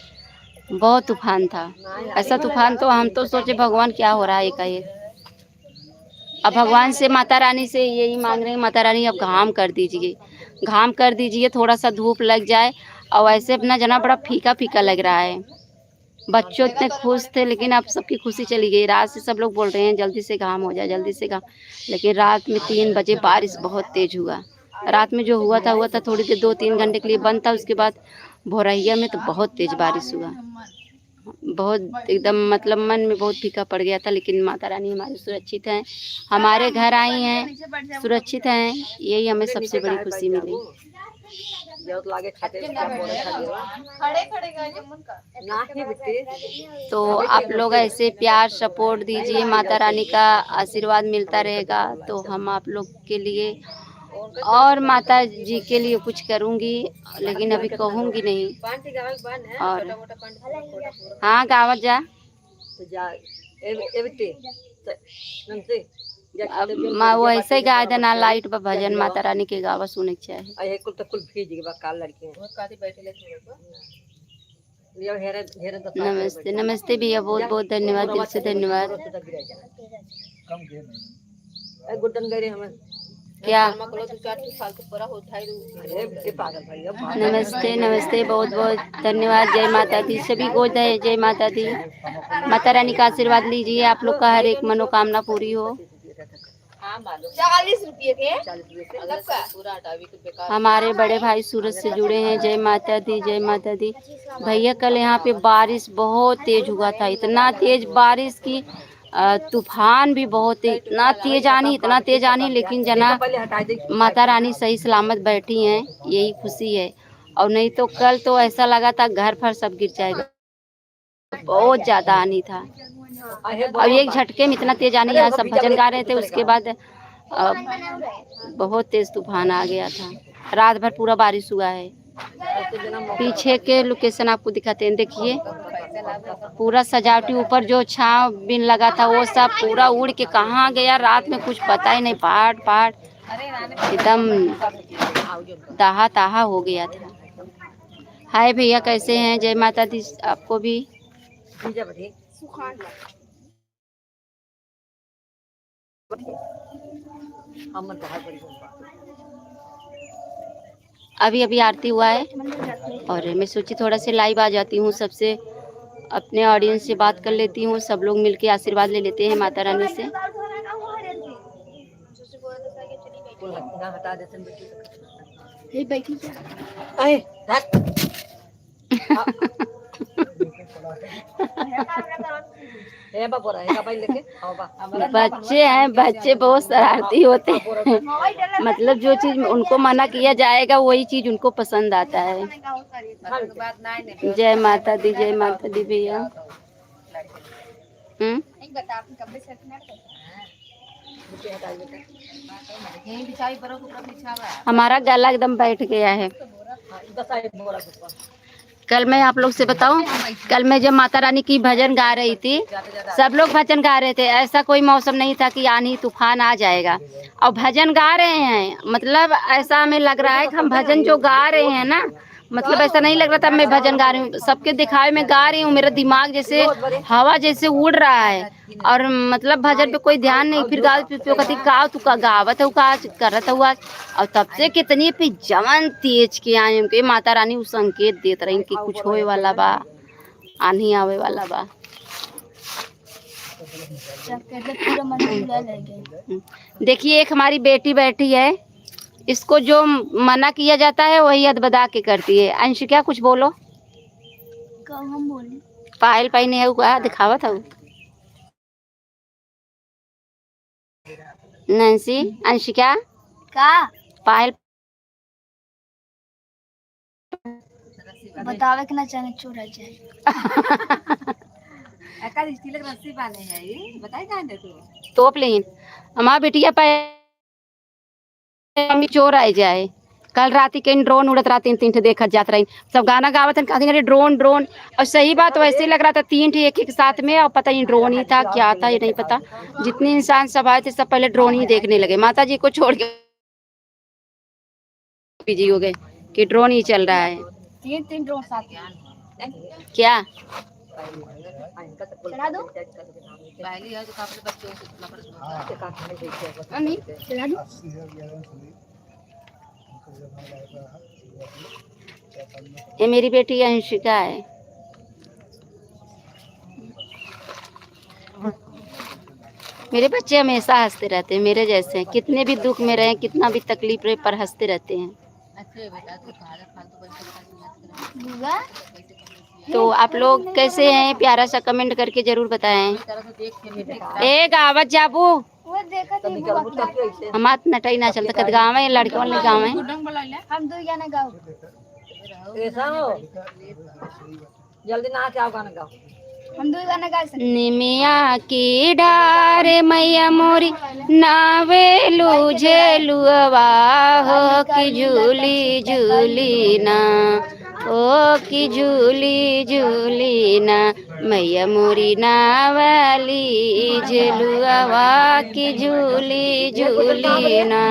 बहुत तूफान था, ऐसा तूफान तो हम तो सोचे, भगवान, क्या हो रहा है एकाएक। अब भगवान से, माता रानी से यही मांग रहे हैं, माता रानी, अब घाम कर दीजिए, घाम कर दीजिए, थोड़ा सा धूप लग जाए। और वैसे अपना जना बड़ा फीका फीका लग रहा है। बच्चों इतने खुश थे, लेकिन अब सबकी खुशी चली गई। रात से सब लोग बोल रहे हैं, "जल्दी से घाम हो जाए, जल्दी से घाम।" लेकिन रात में तीन बजे बारिश बहुत तेज हुआ। रात में जो हुआ था, हुआ था, थोड़ी देर, दो तीन घंटे के लिए बंद था। उसके बाद भोरहिया में तो बहुत तेज बारिश हुआ, बहुत एकदम, मतलब, मन में बहुत फीका पड़ गया था। लेकिन माता रानी हमारे सुरक्षित हैं, हमारे घर आई हैं, सुरक्षित हैं, यही हमें सबसे बड़ी खुशी मिली। खड़े खड़े गए जमुन का। तो आप लोग ऐसे प्यार सपोर्ट दीजिए, माता रानी का आशीर्वाद मिलता रहेगा तो हम आप लोग के लिए और माता जी के लिए कुछ करूँगी, लेकिन अभी कहूँगी नहीं। और हाँ, गावत जा। तो जा, ए, ए बिट्टी, तो नमस्ते। जा, अब खेते में माँ, जा, वो बाकी ऐसे ही जा, गाय देना, बाकी लाइट पर भजन जा। माता रानी के गावा सुने के चाहे। आ, ये कुल तो कुल भीज गए बा, काल लड़के हैं। वो काती बैठे ले थोड़े को। ये हेरे, हेरे तो साथ में नमस्ते, बैठे। नमस्ते भैया, बहुत, जा, बहुत धन्यवाद, दिल से धन्यवाद। कम किए नहीं। ए, गुड्डन गए रे हमें। क्या? अरे, ये पागल भाई, अब नमस्ते, नमस्ते, बहुत बहुत धन्यवाद। जय माता दी, सभी को जय, जय माता दी। माता रानी का आशीर्वाद लीजिए, आप लोग का हर एक मनोकामना पूरी हो। चालीस रुपये के। हमारे बड़े भाई सूरत से जुड़े हैं। जय माता दी, जय माता दी। भैया, कल यहाँ पे बारिश बहुत तेज हुआ था, इतना तेज बारिश कि अ, तूफान भी बहुत, इतना तेज आनी, इतना तेज आनी, लेकिन जना माता रानी सही सलामत बैठी हैं, यही खुशी है। और नहीं तो कल तो ऐसा लगा था घर भर सब गिर जाएगा, बहुत ज्यादा आनी था। और एक झटके में इतना तेज आनी, यहाँ सब भजन गा रहे थे, उसके बाद, अ, बहुत तेज तूफान आ गया था। रात भर पूरा बारिश हुआ है। पीछे के लोकेशन आपको दिखाते हैं, देखिए पूरा सजावटी, ऊपर जो छाँव बीन लगा था वो सब पूरा उड़ के कहाँ गया, रात में कुछ पता ही नहीं, पहाड़ पहाड़ एकदम दहा तहा हो गया था। हाय भैया, कैसे हैं? जय माता दी आपको भी। अभी अभी आरती हुआ है और मैं सोची थोड़ा सा लाइव आ जाती हूँ, सबसे, अपने ऑडियंस से बात कर लेती हूँ, सब लोग मिलके आशीर्वाद ले लेते हैं माता रानी से। बच्चे हैं, बच्चे बहुत शरारती होते हैं। मतलब जो चीज उनको मना किया जाएगा वही चीज उनको पसंद आता है। जय माता दी, जय माता दी भैया। हम्म। हमारा गला एकदम बैठ गया है। कल मैं आप लोग से बताऊं, कल मैं जब माता रानी की भजन गा रही थी, सब लोग भजन गा रहे थे, ऐसा कोई मौसम नहीं था कि आंधी तूफान आ जाएगा। और भजन गा रहे हैं, मतलब ऐसा हमें लग रहा है कि हम भजन जो गा रहे हैं ना, मतलब ऐसा नहीं लग रहा था मैं भजन गा रही हूँ, सबके दिखावे में गा रही हूँ, मेरा दिमाग जैसे हवा जैसे उड़ रहा है। और मतलब भजन पे कोई ध्यान नहीं, फिर गावत पे कहती, "का तू का गावत हऊ, का करत हऊ आज?" और तब से कितनी पे जवन तेज के आए उनके माता रानी उ संकेत देत रही कि कुछ होए वाला बा, आंधी आवे वाला बा। देखिए, एक हमारी बेटी बैठी है, इसको जो मना किया जाता है वही अदबदा के करती है। अंशिका, कुछ बोलो। का हम बोली? पायल पहने है, का दिखावत है? नैन्सी, अंशिका, का? पायल बतावे के ना चाहे, चोर आ जाए। एकर स्टील के रस्सी बांधे है, ई बताई कहाँ दे तू? तोप लेन। हमार बिटिया पे मम्मी चोर आ जाए। कल राती के ड्रोन उड़त रहा, तीन, तीन ठे देखत जात रही। सब गाना गावत हैं, कहती, "अरे ड्रोन, ड्रोन।" और सही बात, वैसे ही लग रहा था, तीन ठे एक, एक साथ में, और पता नहीं ड्रोन ही था, क्या था, ये नहीं पता। जितने इंसान सब आए थे, सब पहले ड्रोन ही देखने लगे, माता जी को छोड़ के। बिजी हो गए कि ड्रोन ही चल रहा है। तीन, तीन ड्रोन साथ में। क्या? चला दो। मम्मी, चला दो। ये मेरी बेटी अंशिका है। मेरे बच्चे हमेशा हंसते रहते हैं, मेरे जैसे हैं, कितने भी दुख में रहें, कितना भी तकलीफ रहे, पर हंसते रहते हैं। अच्छा बेटा, तू फालतू, फालतू बच्चों के साथ मत कर। बुआ? तो आप लोग कैसे हैं, प्यारा सा कमेंट करके जरूर बताएं। ए गावत जाबू। वो देखा थी वो अपना। हमार नटई ना चलता, कद गावे लड़कवन ले गावे। हम दो गाना गाओ। ऐसा हो, जल्दी ना क्या गाना गाओ। हम दो गाना गा सकते। निमिया की डार मैया मोरी नावेलू झेलुआ हो कि झूली झूली ना, हो कि झूली झूली ना, मैया मोरी नावेली झेलुआ कि झूली झूली ना।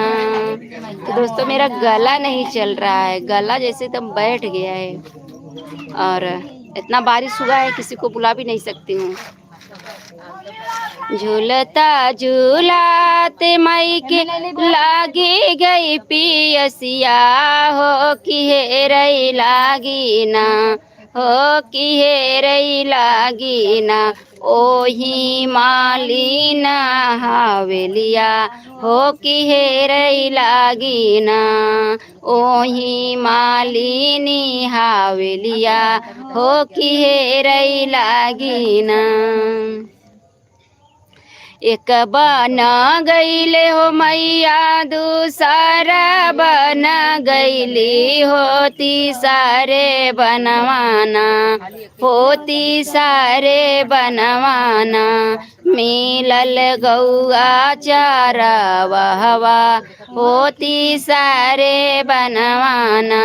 तो दोस्तों, मेरा गला नहीं चल रहा है, गला जैसे एकदम बैठ गया है। और इतना बारिश हुआ है, किसी को बुला भी नहीं सकती हूँ। झूलता झूलाते माई के लागी गई पियसिया हो कि हेरई लागी ना, हो कि हेरई लागी ना, ओही मालिन हवेलिया हो कि हेरई लागी ना, ओही मालिनी हवेलिया हो कि हेरई लागी ना। एक बन गईले हो मैया, दूसरा बन गईली हो, तीसरे बनवाना हो, तीसरे बनवाना। मिलल गौआ चरवहवा हो, तीसरे बनवाना।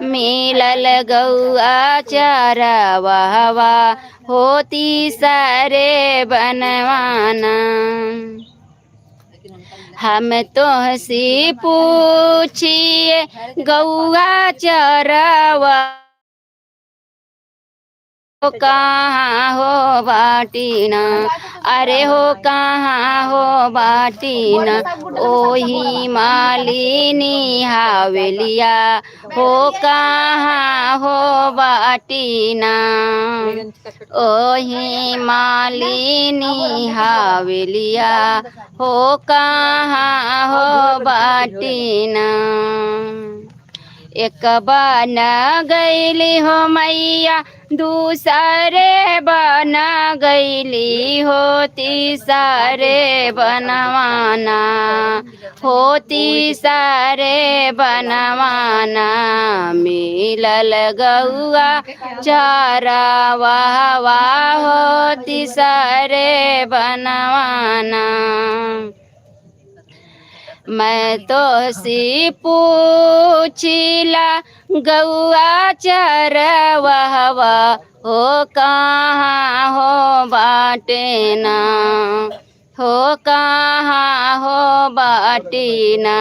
मिलल गौआ चरवहवा हो, तीसरे बनवाना। हम तोहसे पूछिए गौआ चरवा हो कहाँ हो बाटी ना, अरे हो कहाँ हो बाटी ना, ओही मालिनी हवेलिया हो कहाँ हो बाटी ना, ओही मालिनी हवेलिया हो कहाँ हो बाटी ना। एक बन गईली हो मैया, दूसरे बन गईली हो, तीसरे बनवाना हो, तीसरे बनवाना। मिलल गौआ चरवहवा हो, तीसरे बनवाना। मैं तोहसे पूछिला गौआ चरवहवा हो कहाँ हो बाटे ना, हो कहाँ हो बाटे ना,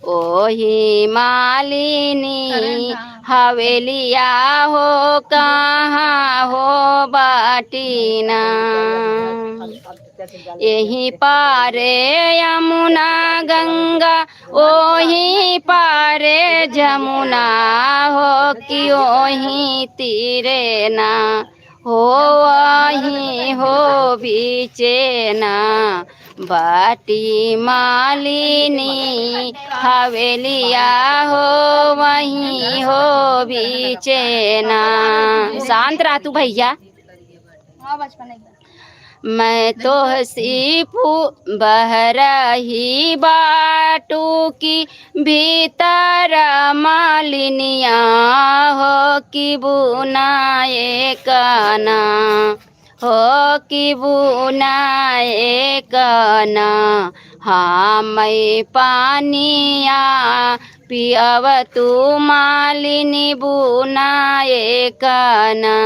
ओही मालिनी हवेलिया हो कहाँ हो बाटे ना। एही पारे यमुना गंगा, ओही पारे जमुना हो कि ओही तीरे ना, हो वही हो बीचे ना, बाटी मालिनी हवेलिया हो वही हो बीचे ना। शांत रह तू भैया। हाँ, बचपन एकदम। मैं तोहसे पू-, बहरही बाटू की भीतर मालिनिया हो कि बुनाए कना, हो कि बुनाए कना, हाँ मैं पानिया पियब तू मालिनी बुनाए कना।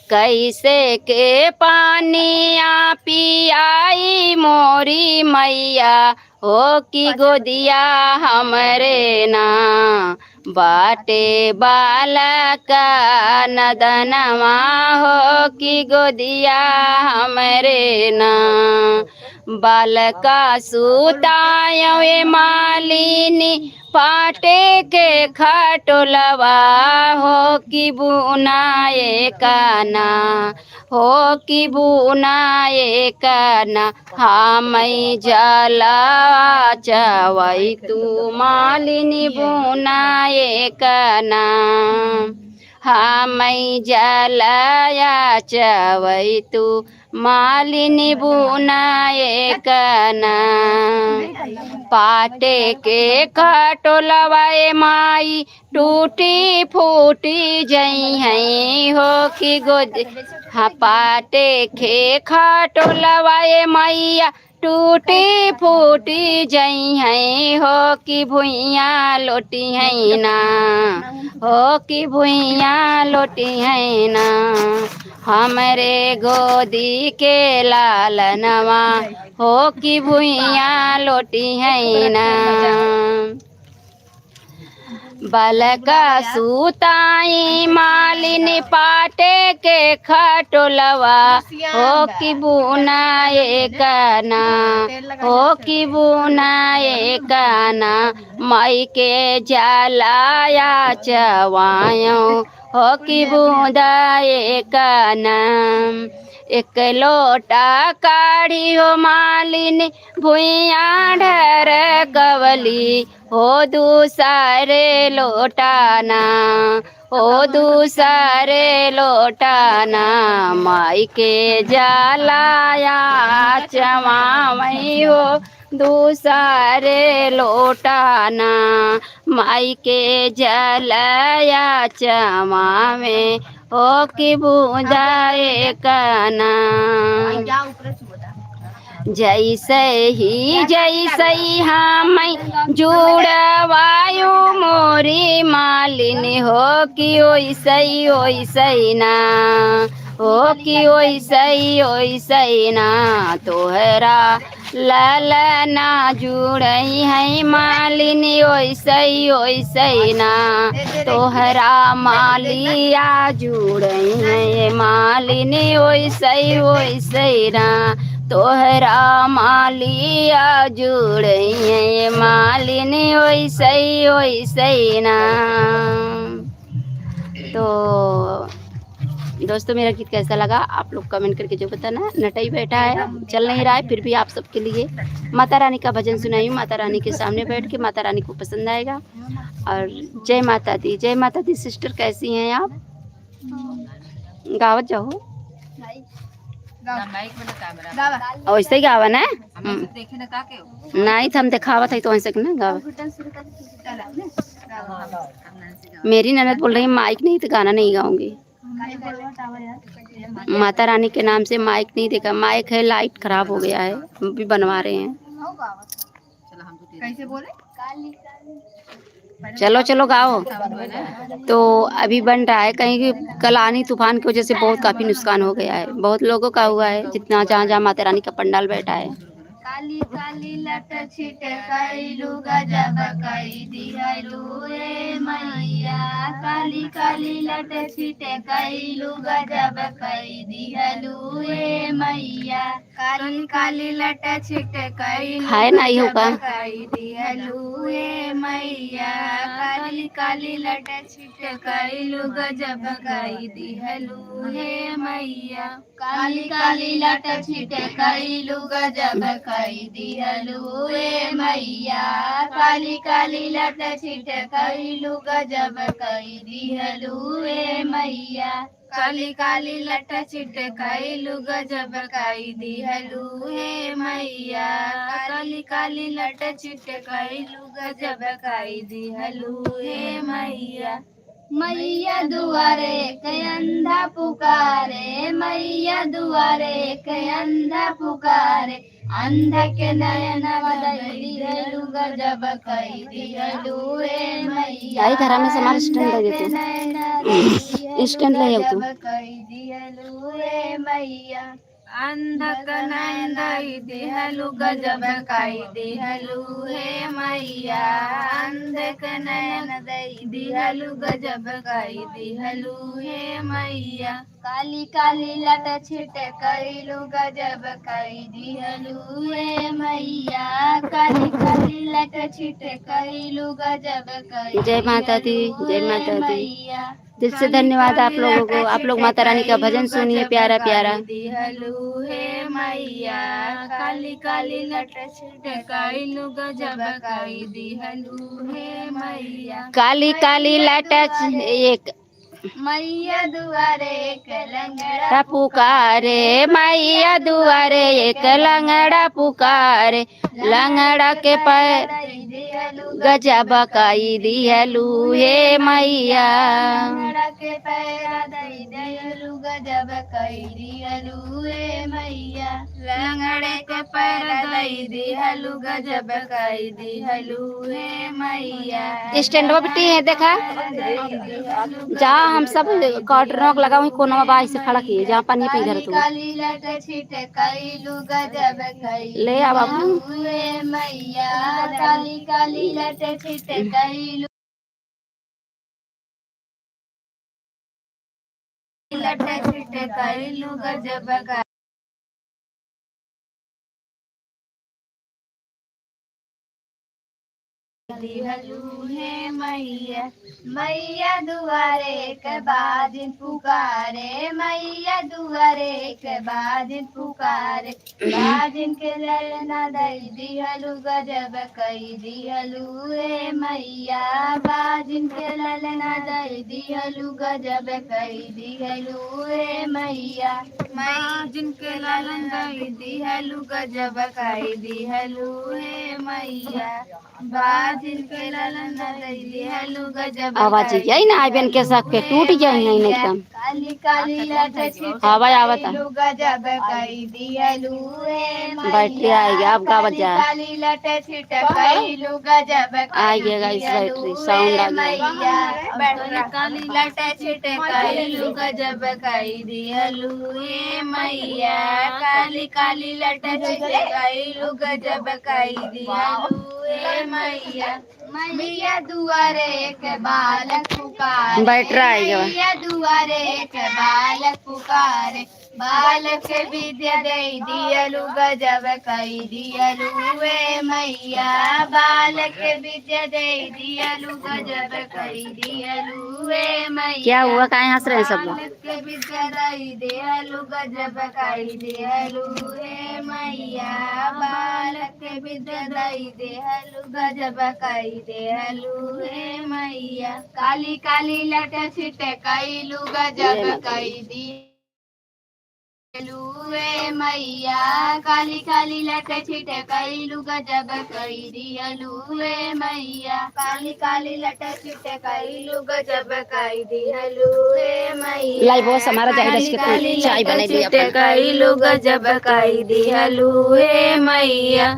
कैसे के पानिया पियाई मोरी मैया, हो कि गोदिया हमरे ना, बाटे बालक नदनवा, हो कि गोदिया हमरे ना। बालका सुतायो ए मालिनी, पाटे के खटोलवा, हो कि बुना ए कना, हो कि बुना ए कना, हमई जलवा चवई तू मालिनी बुना ए कना, हमई जलवा चवई तू मालिनी बुना ए कना। पाटे के खटोलवा ए माई, टूटी फूटी जइहैं, हो कि गोद, हाँ, पाटे के खटोलवा ए मैया, टूटी फूटी जइहैं, हो कि भुइयाँ लोटिहैं ना, हो कि भुइयाँ लोटिहैं ना, हमरे गोदी के लालनवा, हो कि भुइयाँ लोटिहैं ना। बलका सुताई मालिनी, पाटे के खटोलवा, हो कि बुना ए कना, हो कि बुना ए कना, माई के जलवा चवायो, हो कि बुना ए कना। एक लोटा काढ़ी हो मालिनी, भुइयाँ ढरकवली, हो दूसरे लोटा ना, हो दूसरे लोटा ना, माई के जलवा चवावई हो दूसरे लोटा ना, माई के जलवा चवावे, हो कि बुना ए कना। जैसे ही, जैसे ही हमई जुड़वायो मोरी मालिनी, हो कि ओइसई, ओइसई ना, हो कि ओइसई, ओइसई ना, तोहरा ललना जुड़इहैं मालिनी, ओइसई, ओइसई ना, तोहरा मालिया जुड़इहैं मालिनी, ओइसई, ओइसई ना, तोहरा मालिया जुड़इहैं मालिनी, ओइसई, ओइसई ना। तो दोस्तों, मेरा गीत कैसा लगा, आप लोग comment करके जो बताना। नटई बैठा है, चल नहीं रहा है, फिर भी आप सबके लिए माता रानी का भजन सुनाई हूँ। माता रानी के सामने बैठ के माता रानी को पसंद आएगा। और जय माता दी, जय माता दी। सिस्टर, कैसी हैं आप? गावत जाओ। और वैसे ही गावा ना। हम्म। नहीं, तो हम दिखावत है तो वैसे ना गावा। मेरी ननद बोल रही है, "माइक नहीं तो गाना नहीं गाऊंगी।" माता रानी के नाम से माइक नहीं देखा, माइक है, लाइट खराब हो गया है, अभी बनवा रहे हैं। कैसे बोले? चलो, चलो, गाओ। तो अभी बन रहा है, कहीं कि कलानी तूफान की वजह से बहुत काफी नुकसान हो गया है, बहुत लोगों का हुआ है, जितना जहाँ जहाँ माता रानी का पंडाल बैठा है। काली काली लट छिटकइलू, गजब कई दिहलू ए मैया। काली काली लट छिटकइलू, गजब कई दिहलू ए मैया। काली काली लट छिटकइलू, खाए ना, इहो का? गजब कई दिहलू ए मैया। काली काली लट छिटकइलू, गजब कई दिहलू ए मैया। काली काली लट छिटकइलू, गजब कई दिहलू ए मैया। काली काली लट छिटकइलू, गजब कई दिहलू ए मैया। काली काली लट छिटकइलू, गजब कई दिहलू ए मैया। काली काली लट छिटकइलू, गजब कई दिहलू ए मैया। मैया दुआरे एक अंधा पुकारे, मैया दुआरे एक अंधा पुकारे। अंधा के नयन बदल दिहलू, गजब कई दिहलू ए मैया। आई घरा में सामान stand लगे तू। अंधा के नयन stand ले आओ तू। गजब कई दिहलू ए मैया। अंध क नैन दई दिहलु गजब कई दिहलु हे मैया, अंध क नैन दई दिहलु गजब कई दिहलु हे मैया। काली काली लट छिटकइलु गजब कई दिहलु हे मैया, काली काली लट छिटकइलु गजब कई जय माता दी, दिहलु जय माता हे दी। मैया। दिल से धन्यवाद आप लोगों को। आप लोग माता रानी का भजन सुनिए प्यारा प्यारा। दिहलु हे मैया, काली काली लट छिटकइलु गजब कई दिहलु हे मैया। काली काली लट छि-, एक मैया दुआरे एक लंगड़ा पुकारे, मैया दुआरे एक लंगड़ा पुकारे, लंगड़ा के पैर गजब कई दिहलु हे मैया। लंगड़ा के पैर दई दिहलु गजब कई दिहलु हे मैया। लंगड़े के पैर दई दिहलु गजब कई दिहलु हे मैया। स्टैंडवा पे टी है, देखा, जहाँ हम सब कॉटनों को लगा, वहीं कोनवा बा, ऐसे खड़ा किए, जहाँ पानी पी धर तू। काली लट छिटकइलु गजब कई ले आ बाबू। दिहलु हे मैया, काली काली लट छिटकइलु लट छिटकइलु गजब कई दिहलु हे मैया। मैया दुआरे एक बाजिन पुकारे, मैया दुआरे एक बाजिन पुकारे, बाजिन के ललना दई दिहलु गजब कई दिहलु हे मैया, बाजिन के ललना दई दिहलु गजब कई दिहलु हे मैया। बाजिन के ललन दई दिहलु गजब कई दिहलु हे मैया, बाजिन के ललन दई दिहलु गजब आवाज कई यही ना आइबन के सबके टूट जाई है एकदम। काली काली लट छिटकइलु आवाज आवता। गजब कई दिहलु हे मैया। बैटरी आएगी, आप गावत जा। काली काली लट छिटकइलु गजब कई आइए guys, दिहलु बैटरी, sound हे आ गया। मैया। काली काली लट छिटकइलु गजब कई दिहलु हे मैया। काली काली लट छिटकइलु गजब कई दिहलु हे मैया। मैया दुआरे एक बालक पुकारे। बैठ रहा है ये। मैया दुआरे एक बालक पुकारे, बालक के विद्या दई दिहलु गजब कई दिहलु हे मैया, बालक के विद्या दई दिहलु गजब कई दिहलु हे मैया। क्या हुआ, काहे हंस रहे हैं सब लोग? बालक के विद्या दई दिहलु गजब कई दिहलु हे मैया, बालक के विद्या दई दिहलु गजब कई दिहलु हे मैया। काली काली लट छिटकइलु गजब कई दिहलु हे मैया, काली काली लट छिटकइलु गजब कई दिहलु हे मैया, काली काली लट छिटकइलु गजब कई दिहलु हे मैया। लाई बॉस, हमारा जाहिर है कि चाय बनाई दी अपन। कइलु गजब कई दिहलु हे मैया।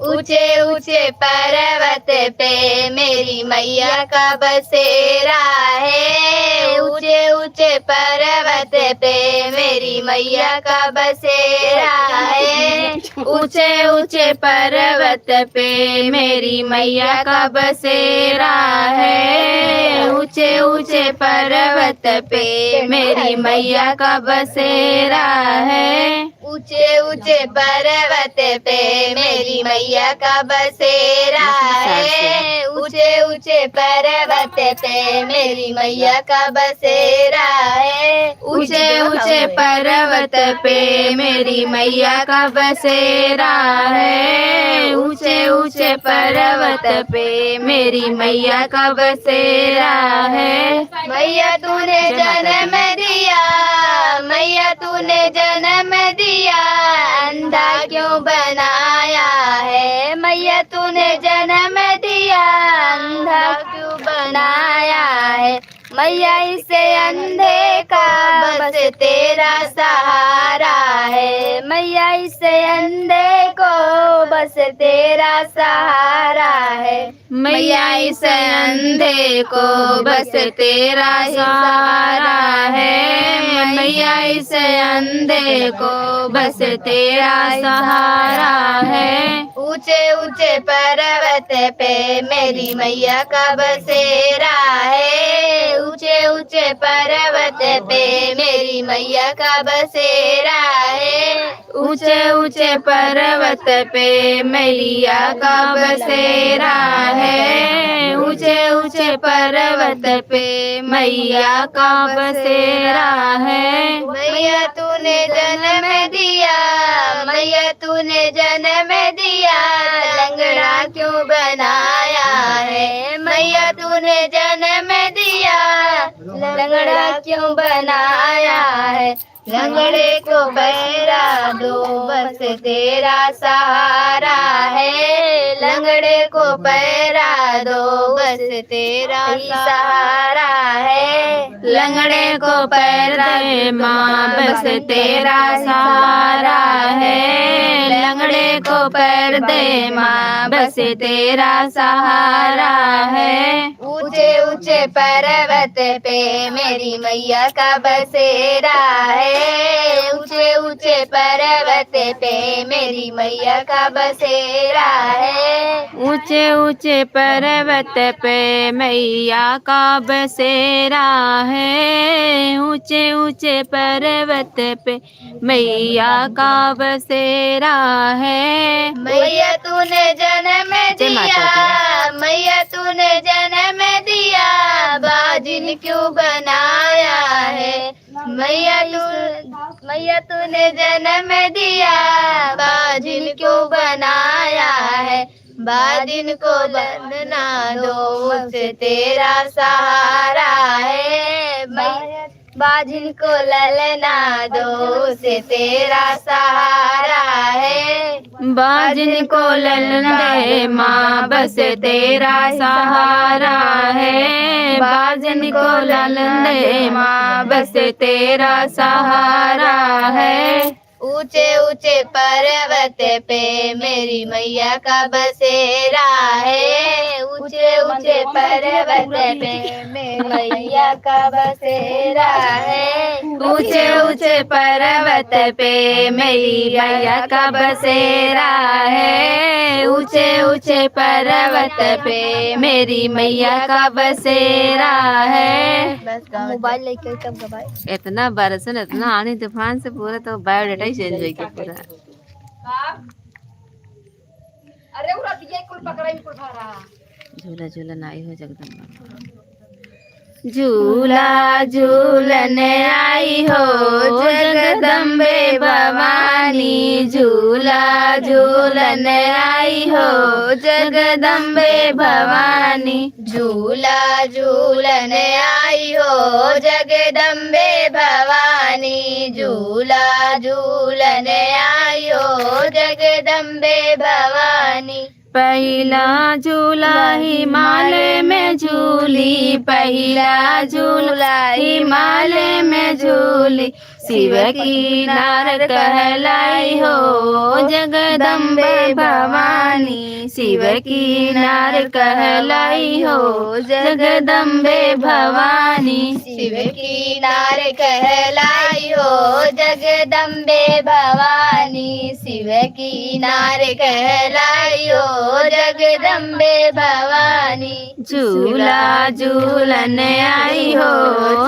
ऊंचे ऊंचे पर्वत पे मेरी मैया का बसेरा है, ऊंचे ऊंचे पर्वत पे मेरी मैया का बसेरा है, ऊंचे ऊंचे पर्वत पे मेरी मैया का बसेरा है, ऊंचे ऊंचे पर्वत पे मेरी मैया का बसेरा है। ऊंचे ऊंचे पर्वत पे मेरी मैया का बसेरा है, ऊंचे ऊंचे पर्वत पे मेरी मैया का बसेरा है, ऊंचे ऊंचे पर्वत पे मेरी मैया का बसेरा है, ऊंचे ऊंचे पर्वत पे मेरी मैया का बसेरा है। मैया तूने जन्म दिया, मैया तूने जन्म दिया, अंधा क्यों बनाया है? मैया तूने जन्म दिया, अंधा क्यों बनाया है? मैया, इस अंधे का बस तेरा सहारा है। मैया, इस अंधे को बस तेरा सहारा है। मैया, इस अंधे को बस तेरा सहारा है। मैया, इस अंधे को बस तेरा सहारा है। ऊंचे ऊंचे पर्वत पे मेरी मैया का बसेरा है। ऊंचे ऊंचे पर्वत पे मेरी मैया का बसेरा है। ऊंचे ऊंचे पर्वत पे मैया का बसेरा है। ऊंचे ऊंचे पर्वत पे मैया का बसेरा है। मैया, तूने जन्म दिया, मैया, तूने जन्म दिया, लंगड़ा क्यों बनाया है? मैया, तूने जन्म दिया, लंगड़ा क्यों बनाया है? लंगड़े को पैरा दो, बस तेरा सहारा है। लंगड़े को पैरा दो, बस तेरा ही सहारा है। लंगड़े को पैर दे माँ, बस तेरा सहारा है। लंगड़े को पैर दे माँ, बस तेरा सहारा है। ऊंचे ऊंचे पर्वत पे मेरी मैया का बसेरा है। ऊंचे ऊंचे पर्वत पे मेरी मैया का बसेरा है। ऊंचे ऊंचे पर्वत पे मैया का बसेरा है। ऊंचे ऊंचे पर्वत पे मैया का बसेरा है। मैया, तूने जन्म दिया, मैया, तूने जन्म दिया, बाजिन क्यों बनाया है? मैया, तू, मैया, तूने जन्म दिया, बाजिन क्यों बनाया है? बाजिन को ललना दो, उसे तेरा सहारा है। मैया, बाजिन को ललना दो, उसे तेरा सहारा है। बाजिन को ललना दे माँ, बस तेरा सहारा है। बाजिन को ललना दे माँ, बस तेरा सहारा है। ऊंचे ऊंचे पर्वत पे मेरी मैया का बसेरा है। ऊंचे ऊंचे पर्वत पे मेरी मैया का बसेरा है। ऊंचे ऊंचे पर्वत पे मेरी मैया का बसेरा है। ऊंचे ऊंचे पर्वत पे मेरी मैया का बसेरा है। बस मोबाइल लेके तब गवाए। इतना बरसन, इतना आनी तूफान से पूरा तो बायोडाटा ही चेंज होइके पूरा। अरे उ रतिया कुल पकड़ाई कुल भरा। झूला झूलन आई हो जगदम्बा। झूला झूलन आई हो जगदम्बे भवानी। झूला झूलन आई हो जगदम्बे भवानी। झूला झूलन आई हो जगदम्बे भवानी। झूला झूलन आई हो जगदम्बे भवानी। पहिला झूला हिमालय में झूली, पहिला झूला हिमालय में झूली। शिव की नार कहलाई हो जगदम्बे भवानी। शिव की नार कहलाई हो जगदम्बे भवानी। शिव की नार कहलाई हो जगदम्बे भवानी। शिव की नार कहलाई हो जगदम्बे भवानी। झूला झूलन आई हो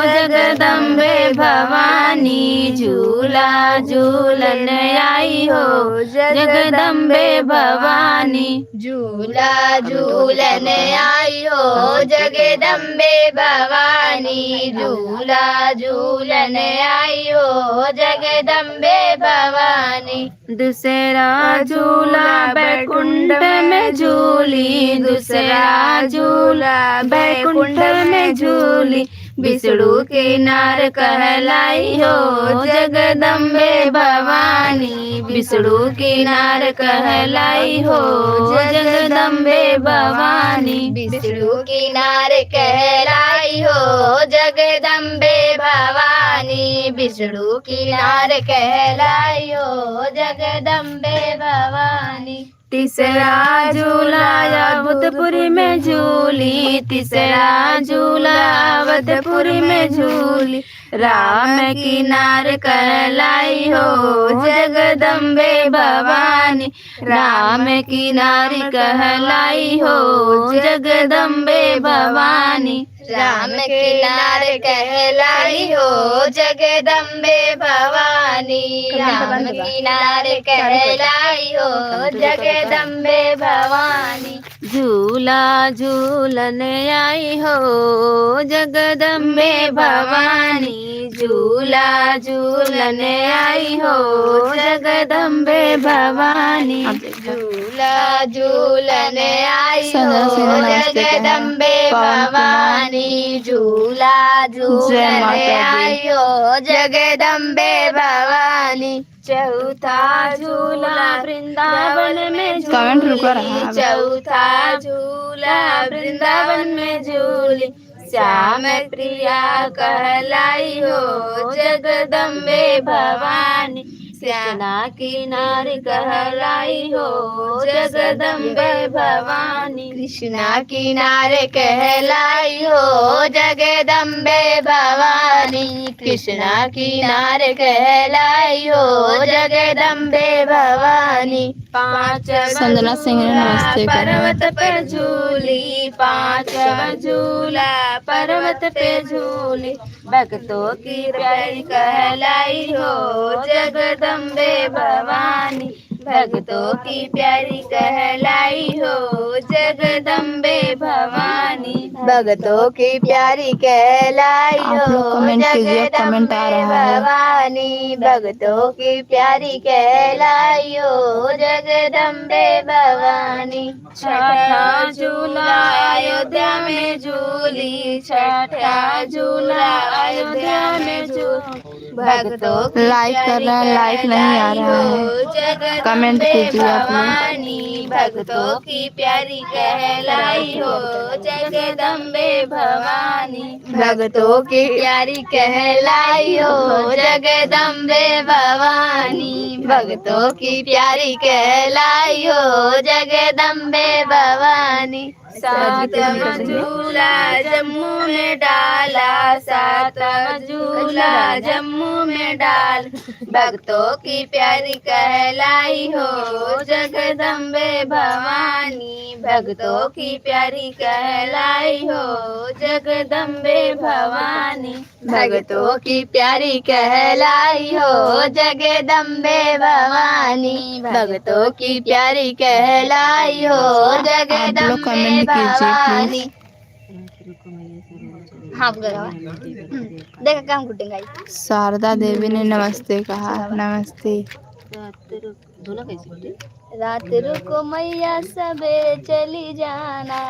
जगदम्बे भवानी। झूला झूलन आई हो जगदम्बे भवानी। झूला झूलन आई हो जगदम्बे भवानी। झूला झूलन आई हो जगदम्बे भवानी। दूसरा झूला बैकुंठ में झूली, दूसरा झूला बैकुंठ में झूली। विष्णु की नार कहलाई हो जगदम्बे भवानी। विष्णु की नार कहलाई हो जगदम्बे भवानी। विष्णु की नार कहलाई हो जगदम्बे भवानी, विष्णु किनार कहलाई हो जगदम्बे भवानी। तीसरा झूला अवधपुरी में झूली, तीसरा झूला अवधपुरी में झूली, राम किनार कहलाई हो जगदम्बे भवानी, राम किनार कहलाई हो जगदम्बे भवानी। राम किनार कहलाई हो जगदम्बे भवानी, राम किनार कहलाई हो जगदम्बे भवानी। झूला झूलन आई हो जगदम्बे भवानी, झूला झूलन आई हो जगदम्बे भवानी। झूला झूलन आई हो जगदम्बे भवानी, झूला झूलन आई हो जगदम्बे भवानी। चौथा झूला वृंदावन में झूली, चौथा झूला वृंदावन में झूली, श्याम प्रिया कहलाई हो जगदम्बे भवानी, कृष्णा किनार कहलाई हो जगदम्बे भवानी, कृष्णा किनार कहलाई हो जगदम्बे भवानी, कृष्णा किनार कहलाई हो जगदम्बे भवानी। पाँच संजना सिंह ने नमस्ते कहा। पर्वत पे झूली, पाँच झूला पर्वत पे झूली, भक्तों की प्यारी कहलाई हो जगदम्बे भवानी, भक्तों की प्यारी कहलाई हो जगदम्बे भवानी, भक्तों की प्यारी कहलाई हो जगदम्बे भवानी, भक्तों की प्यारी कहलाई हो जगदम्बे भवानी। छठा झूला अयोध्या में झूली, छठा झूला अयोध्या में झूली, भक्तों की लाइक कर रहे हैं, लाइक नहीं आ रहा है, कमेंट कीजिए आप लोग। भक्तों की प्यारी कहलाई हो जगदम्बे भवानी, भक्तों की प्यारी कहलाई हो जगदम्बे भवानी, भक्तों की प्यारी कहलाई हो जगदम्बे भवानी। सातवां झूला जम्मू में डाला, सातवां झूला जम्मू में डाल, भक्तों की प्यारी कहलाई हो जगदम्बे भवानी, भक्तों की प्यारी कहलाई हो जगदम्बे भवानी, भक्तों की प्यारी कहलाई हो जगदम्बे भवानी, भक्तों की प्यारी कहलाई हो जगदम्बे भवानी। हाँ, गवा। हम्म, देखा काम कुटिंग आई। शारदा देवी ने नमस्ते कहा। नमस्ते। रात रुको मैया सबेरे चली जाना,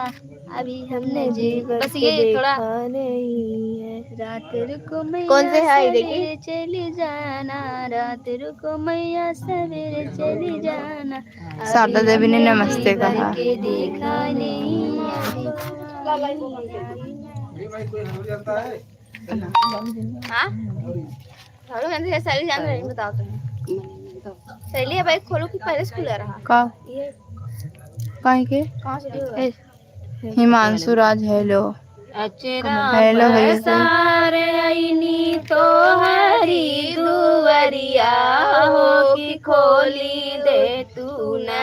अभी हमने जी भर बस के ये थोड़ा देखा नहीं है। रात रुको मैया कौन से है, देखिए? सबेरे चली जाना, रात रुको मैया सबेरे चली जाना, शारदा देवी ने नमस्ते कहा। हाँ? झाड़ू में से सैली जान रही, बताओ तुम। सैली, अब एक खोलो कि पहले से खुला रहा? का? ये। काहे के? कहाँ से खुला? ए, हिमांशु राज, हेलो। अचरा हेलो, हेलो। पसार अइनी तोहरी दुअरिया हो कि खोली दे तू ना,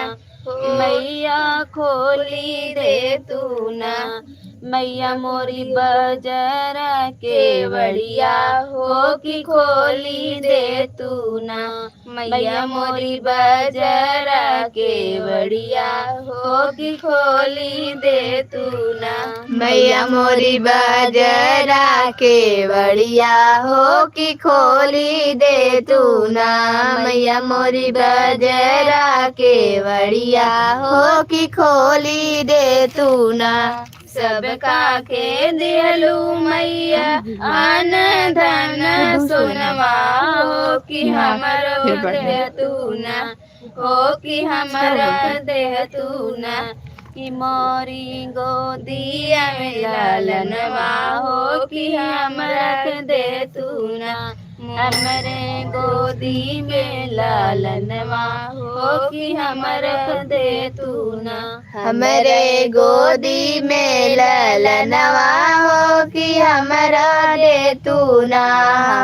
मैया खोली दे तू ना, मैया मोरी बजरा के वड़िया हो कि खोली दे तू ना। मैया मोरी बजरा के वड़िया हो कि खोली दे तू ना। मैया मोरी बजरा के वड़िया हो कि खोली दे तू ना। मैया मोरी बजरा के वड़िया हो कि खोली दे तू ना। सबका के दिहलू मैया अन धन सोनवा हो कि हमरो दे तू ना, हो कि हमरो दे तू ना। कि मोरी गोदिया में लालनवा हो कि हमरा के दे तू ना, हमरे गोदी में लालनवा हो कि हमरा के दे तू ना। हमरे गोदी में ललनवा हो कि हमरा दे तू ना,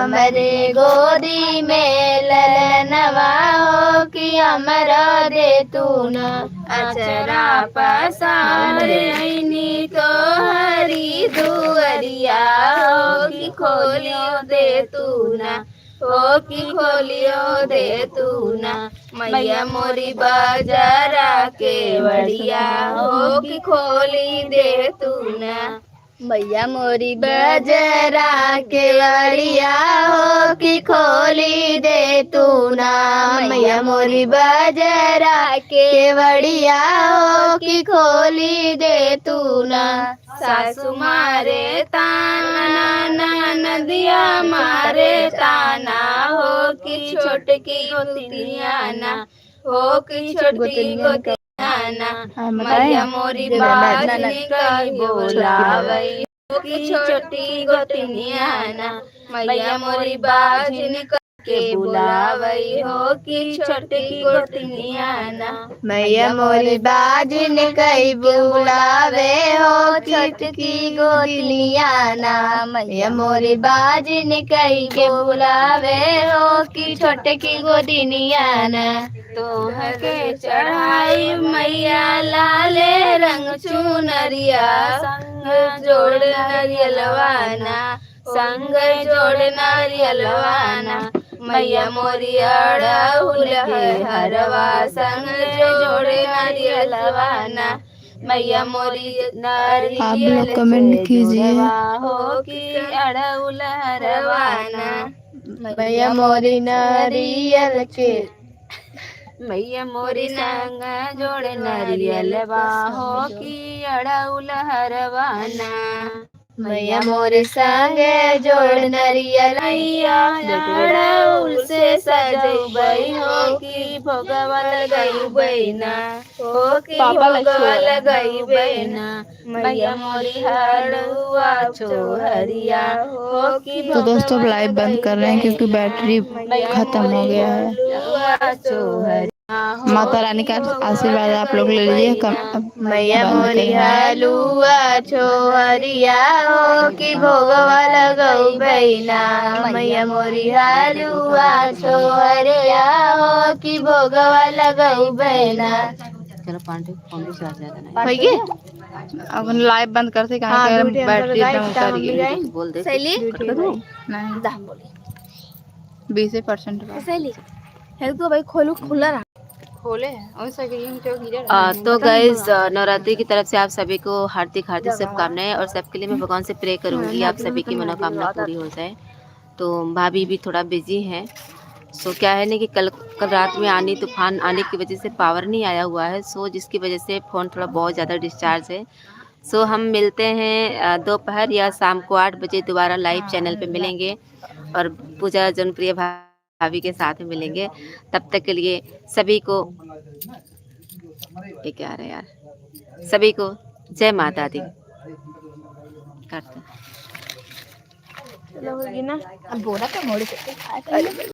हमरे गोदी में ललनवा हो कि हमरा दे तू ना। अचरा पसार ऐनी तोहरी दुअरिया हो कि खोलियो दे तू ना, हो कि खोलियो दे तू ना। मैया मोरी बजरा के वड़िया हो कि खोली दे तू ना। मैया मोरी बजरा के वड़िया हो कि खोली दे तू ना। मैया मोरी बजरा के वड़िया हो कि खोली दे तू ना। सासू मारे ताना, ननदिया मारे ताना हो कि छोटकी गोतिनिया ना, हो कि छोटकी गोतिनिया ना। हाँ, बताएं। मैया मोरी बाजनी कई बोलावई हो कि छोटकी गोतिनिया ना। मैया मोरी बाजनी के बुलावई हो कि छोटकी गोतिनिया ना। मैया मोरी बाजिन कई बुलावे हो छोटकी गोतिनिया ना। मैया मोरी बाजिन कई के बुलावे हो कि छोटकी गोतिनिया ना। तोहके चढ़ाई मैया लाले रंग चुनरिया, संग जोड़ नरियलवा ना, संग जोड़ नारियलवा ना। मैया मोरी अड़हुल है हरवा, संग जोड़ नारियलवा ना। मैया मोरी नारियल आप लोग comment से कीजिए। जोड़वा हो कि अड़हुल हरवा ना। मैया मोरी नारियल के, मैया मोरी संग जोड़ नारियलवा हो कि अड़हुल हरवा ना। मैया मोरे संगे जोड़ नरियलैया, अड़हुल से सजउबई हो कि भोगवा लगउबई ना, हो कि पापा लग भोगवा छोड़। लगउबई ना। मैया मोरी हलुआ छोहरिया हो कि तो दोस्तों, अब भोगवा live बंद कर रहे हैं क्योंकि लगउबई ना। बैटरी मैया खत्म हो मोरी गया है। हलुआ छोहरिया। माता रानी का आशीर्वाद आप लोग ले लीजिए। कम-, अब मैया बंद मोरी करें। हलुआ छोहरिया हो कि भोगवा लगउबई ना। मैया मोरी हलुआ छोहरिया हो कि भोगवा लगउबई ना। चलो पांडे, पांडे से आ जाएगा ना। होइगे? अब live बंद करते, काहे हाँ, के बैटरी एकदम उतर गई। बोल दे। सहेली? नहीं। दा, बोली। बीसे percent बा। सहेली, हेल्प तो भाई खोलू, खुला रहा। खोले हैं, और सके यूं जो गिरा रहा आ, है। तो guys, आ, नवरात्रि की तरफ से आप सभी को हार्दिक, हार्दिक शुभकामनाएं और सबके लिए मैं भगवान से pray करूंगी, आप सभी की मनोकामना पूरी हो जाए। तो भाभी भी थोड़ा busy हैं। So क्या है ना कि कल, कल रात में आंधी तूफान आने की वजह से power नहीं आया हुआ है। So जिसकी वजह से phone थोड़ा बहुत ज़्यादा discharge है। So हम मिलते हैं, आ, दोपहर या शाम को आठ बजे दोबारा live channel पे मिलेंगे। और पूजा जनप्रिय भाभी के साथ मिलेंगे। तब तक के लिए सभी को, ये क्या आ रहा है यार, सभी को जय माता दी। करते हैं। चलो, होगी ना। अब बोला तो मोड़ के।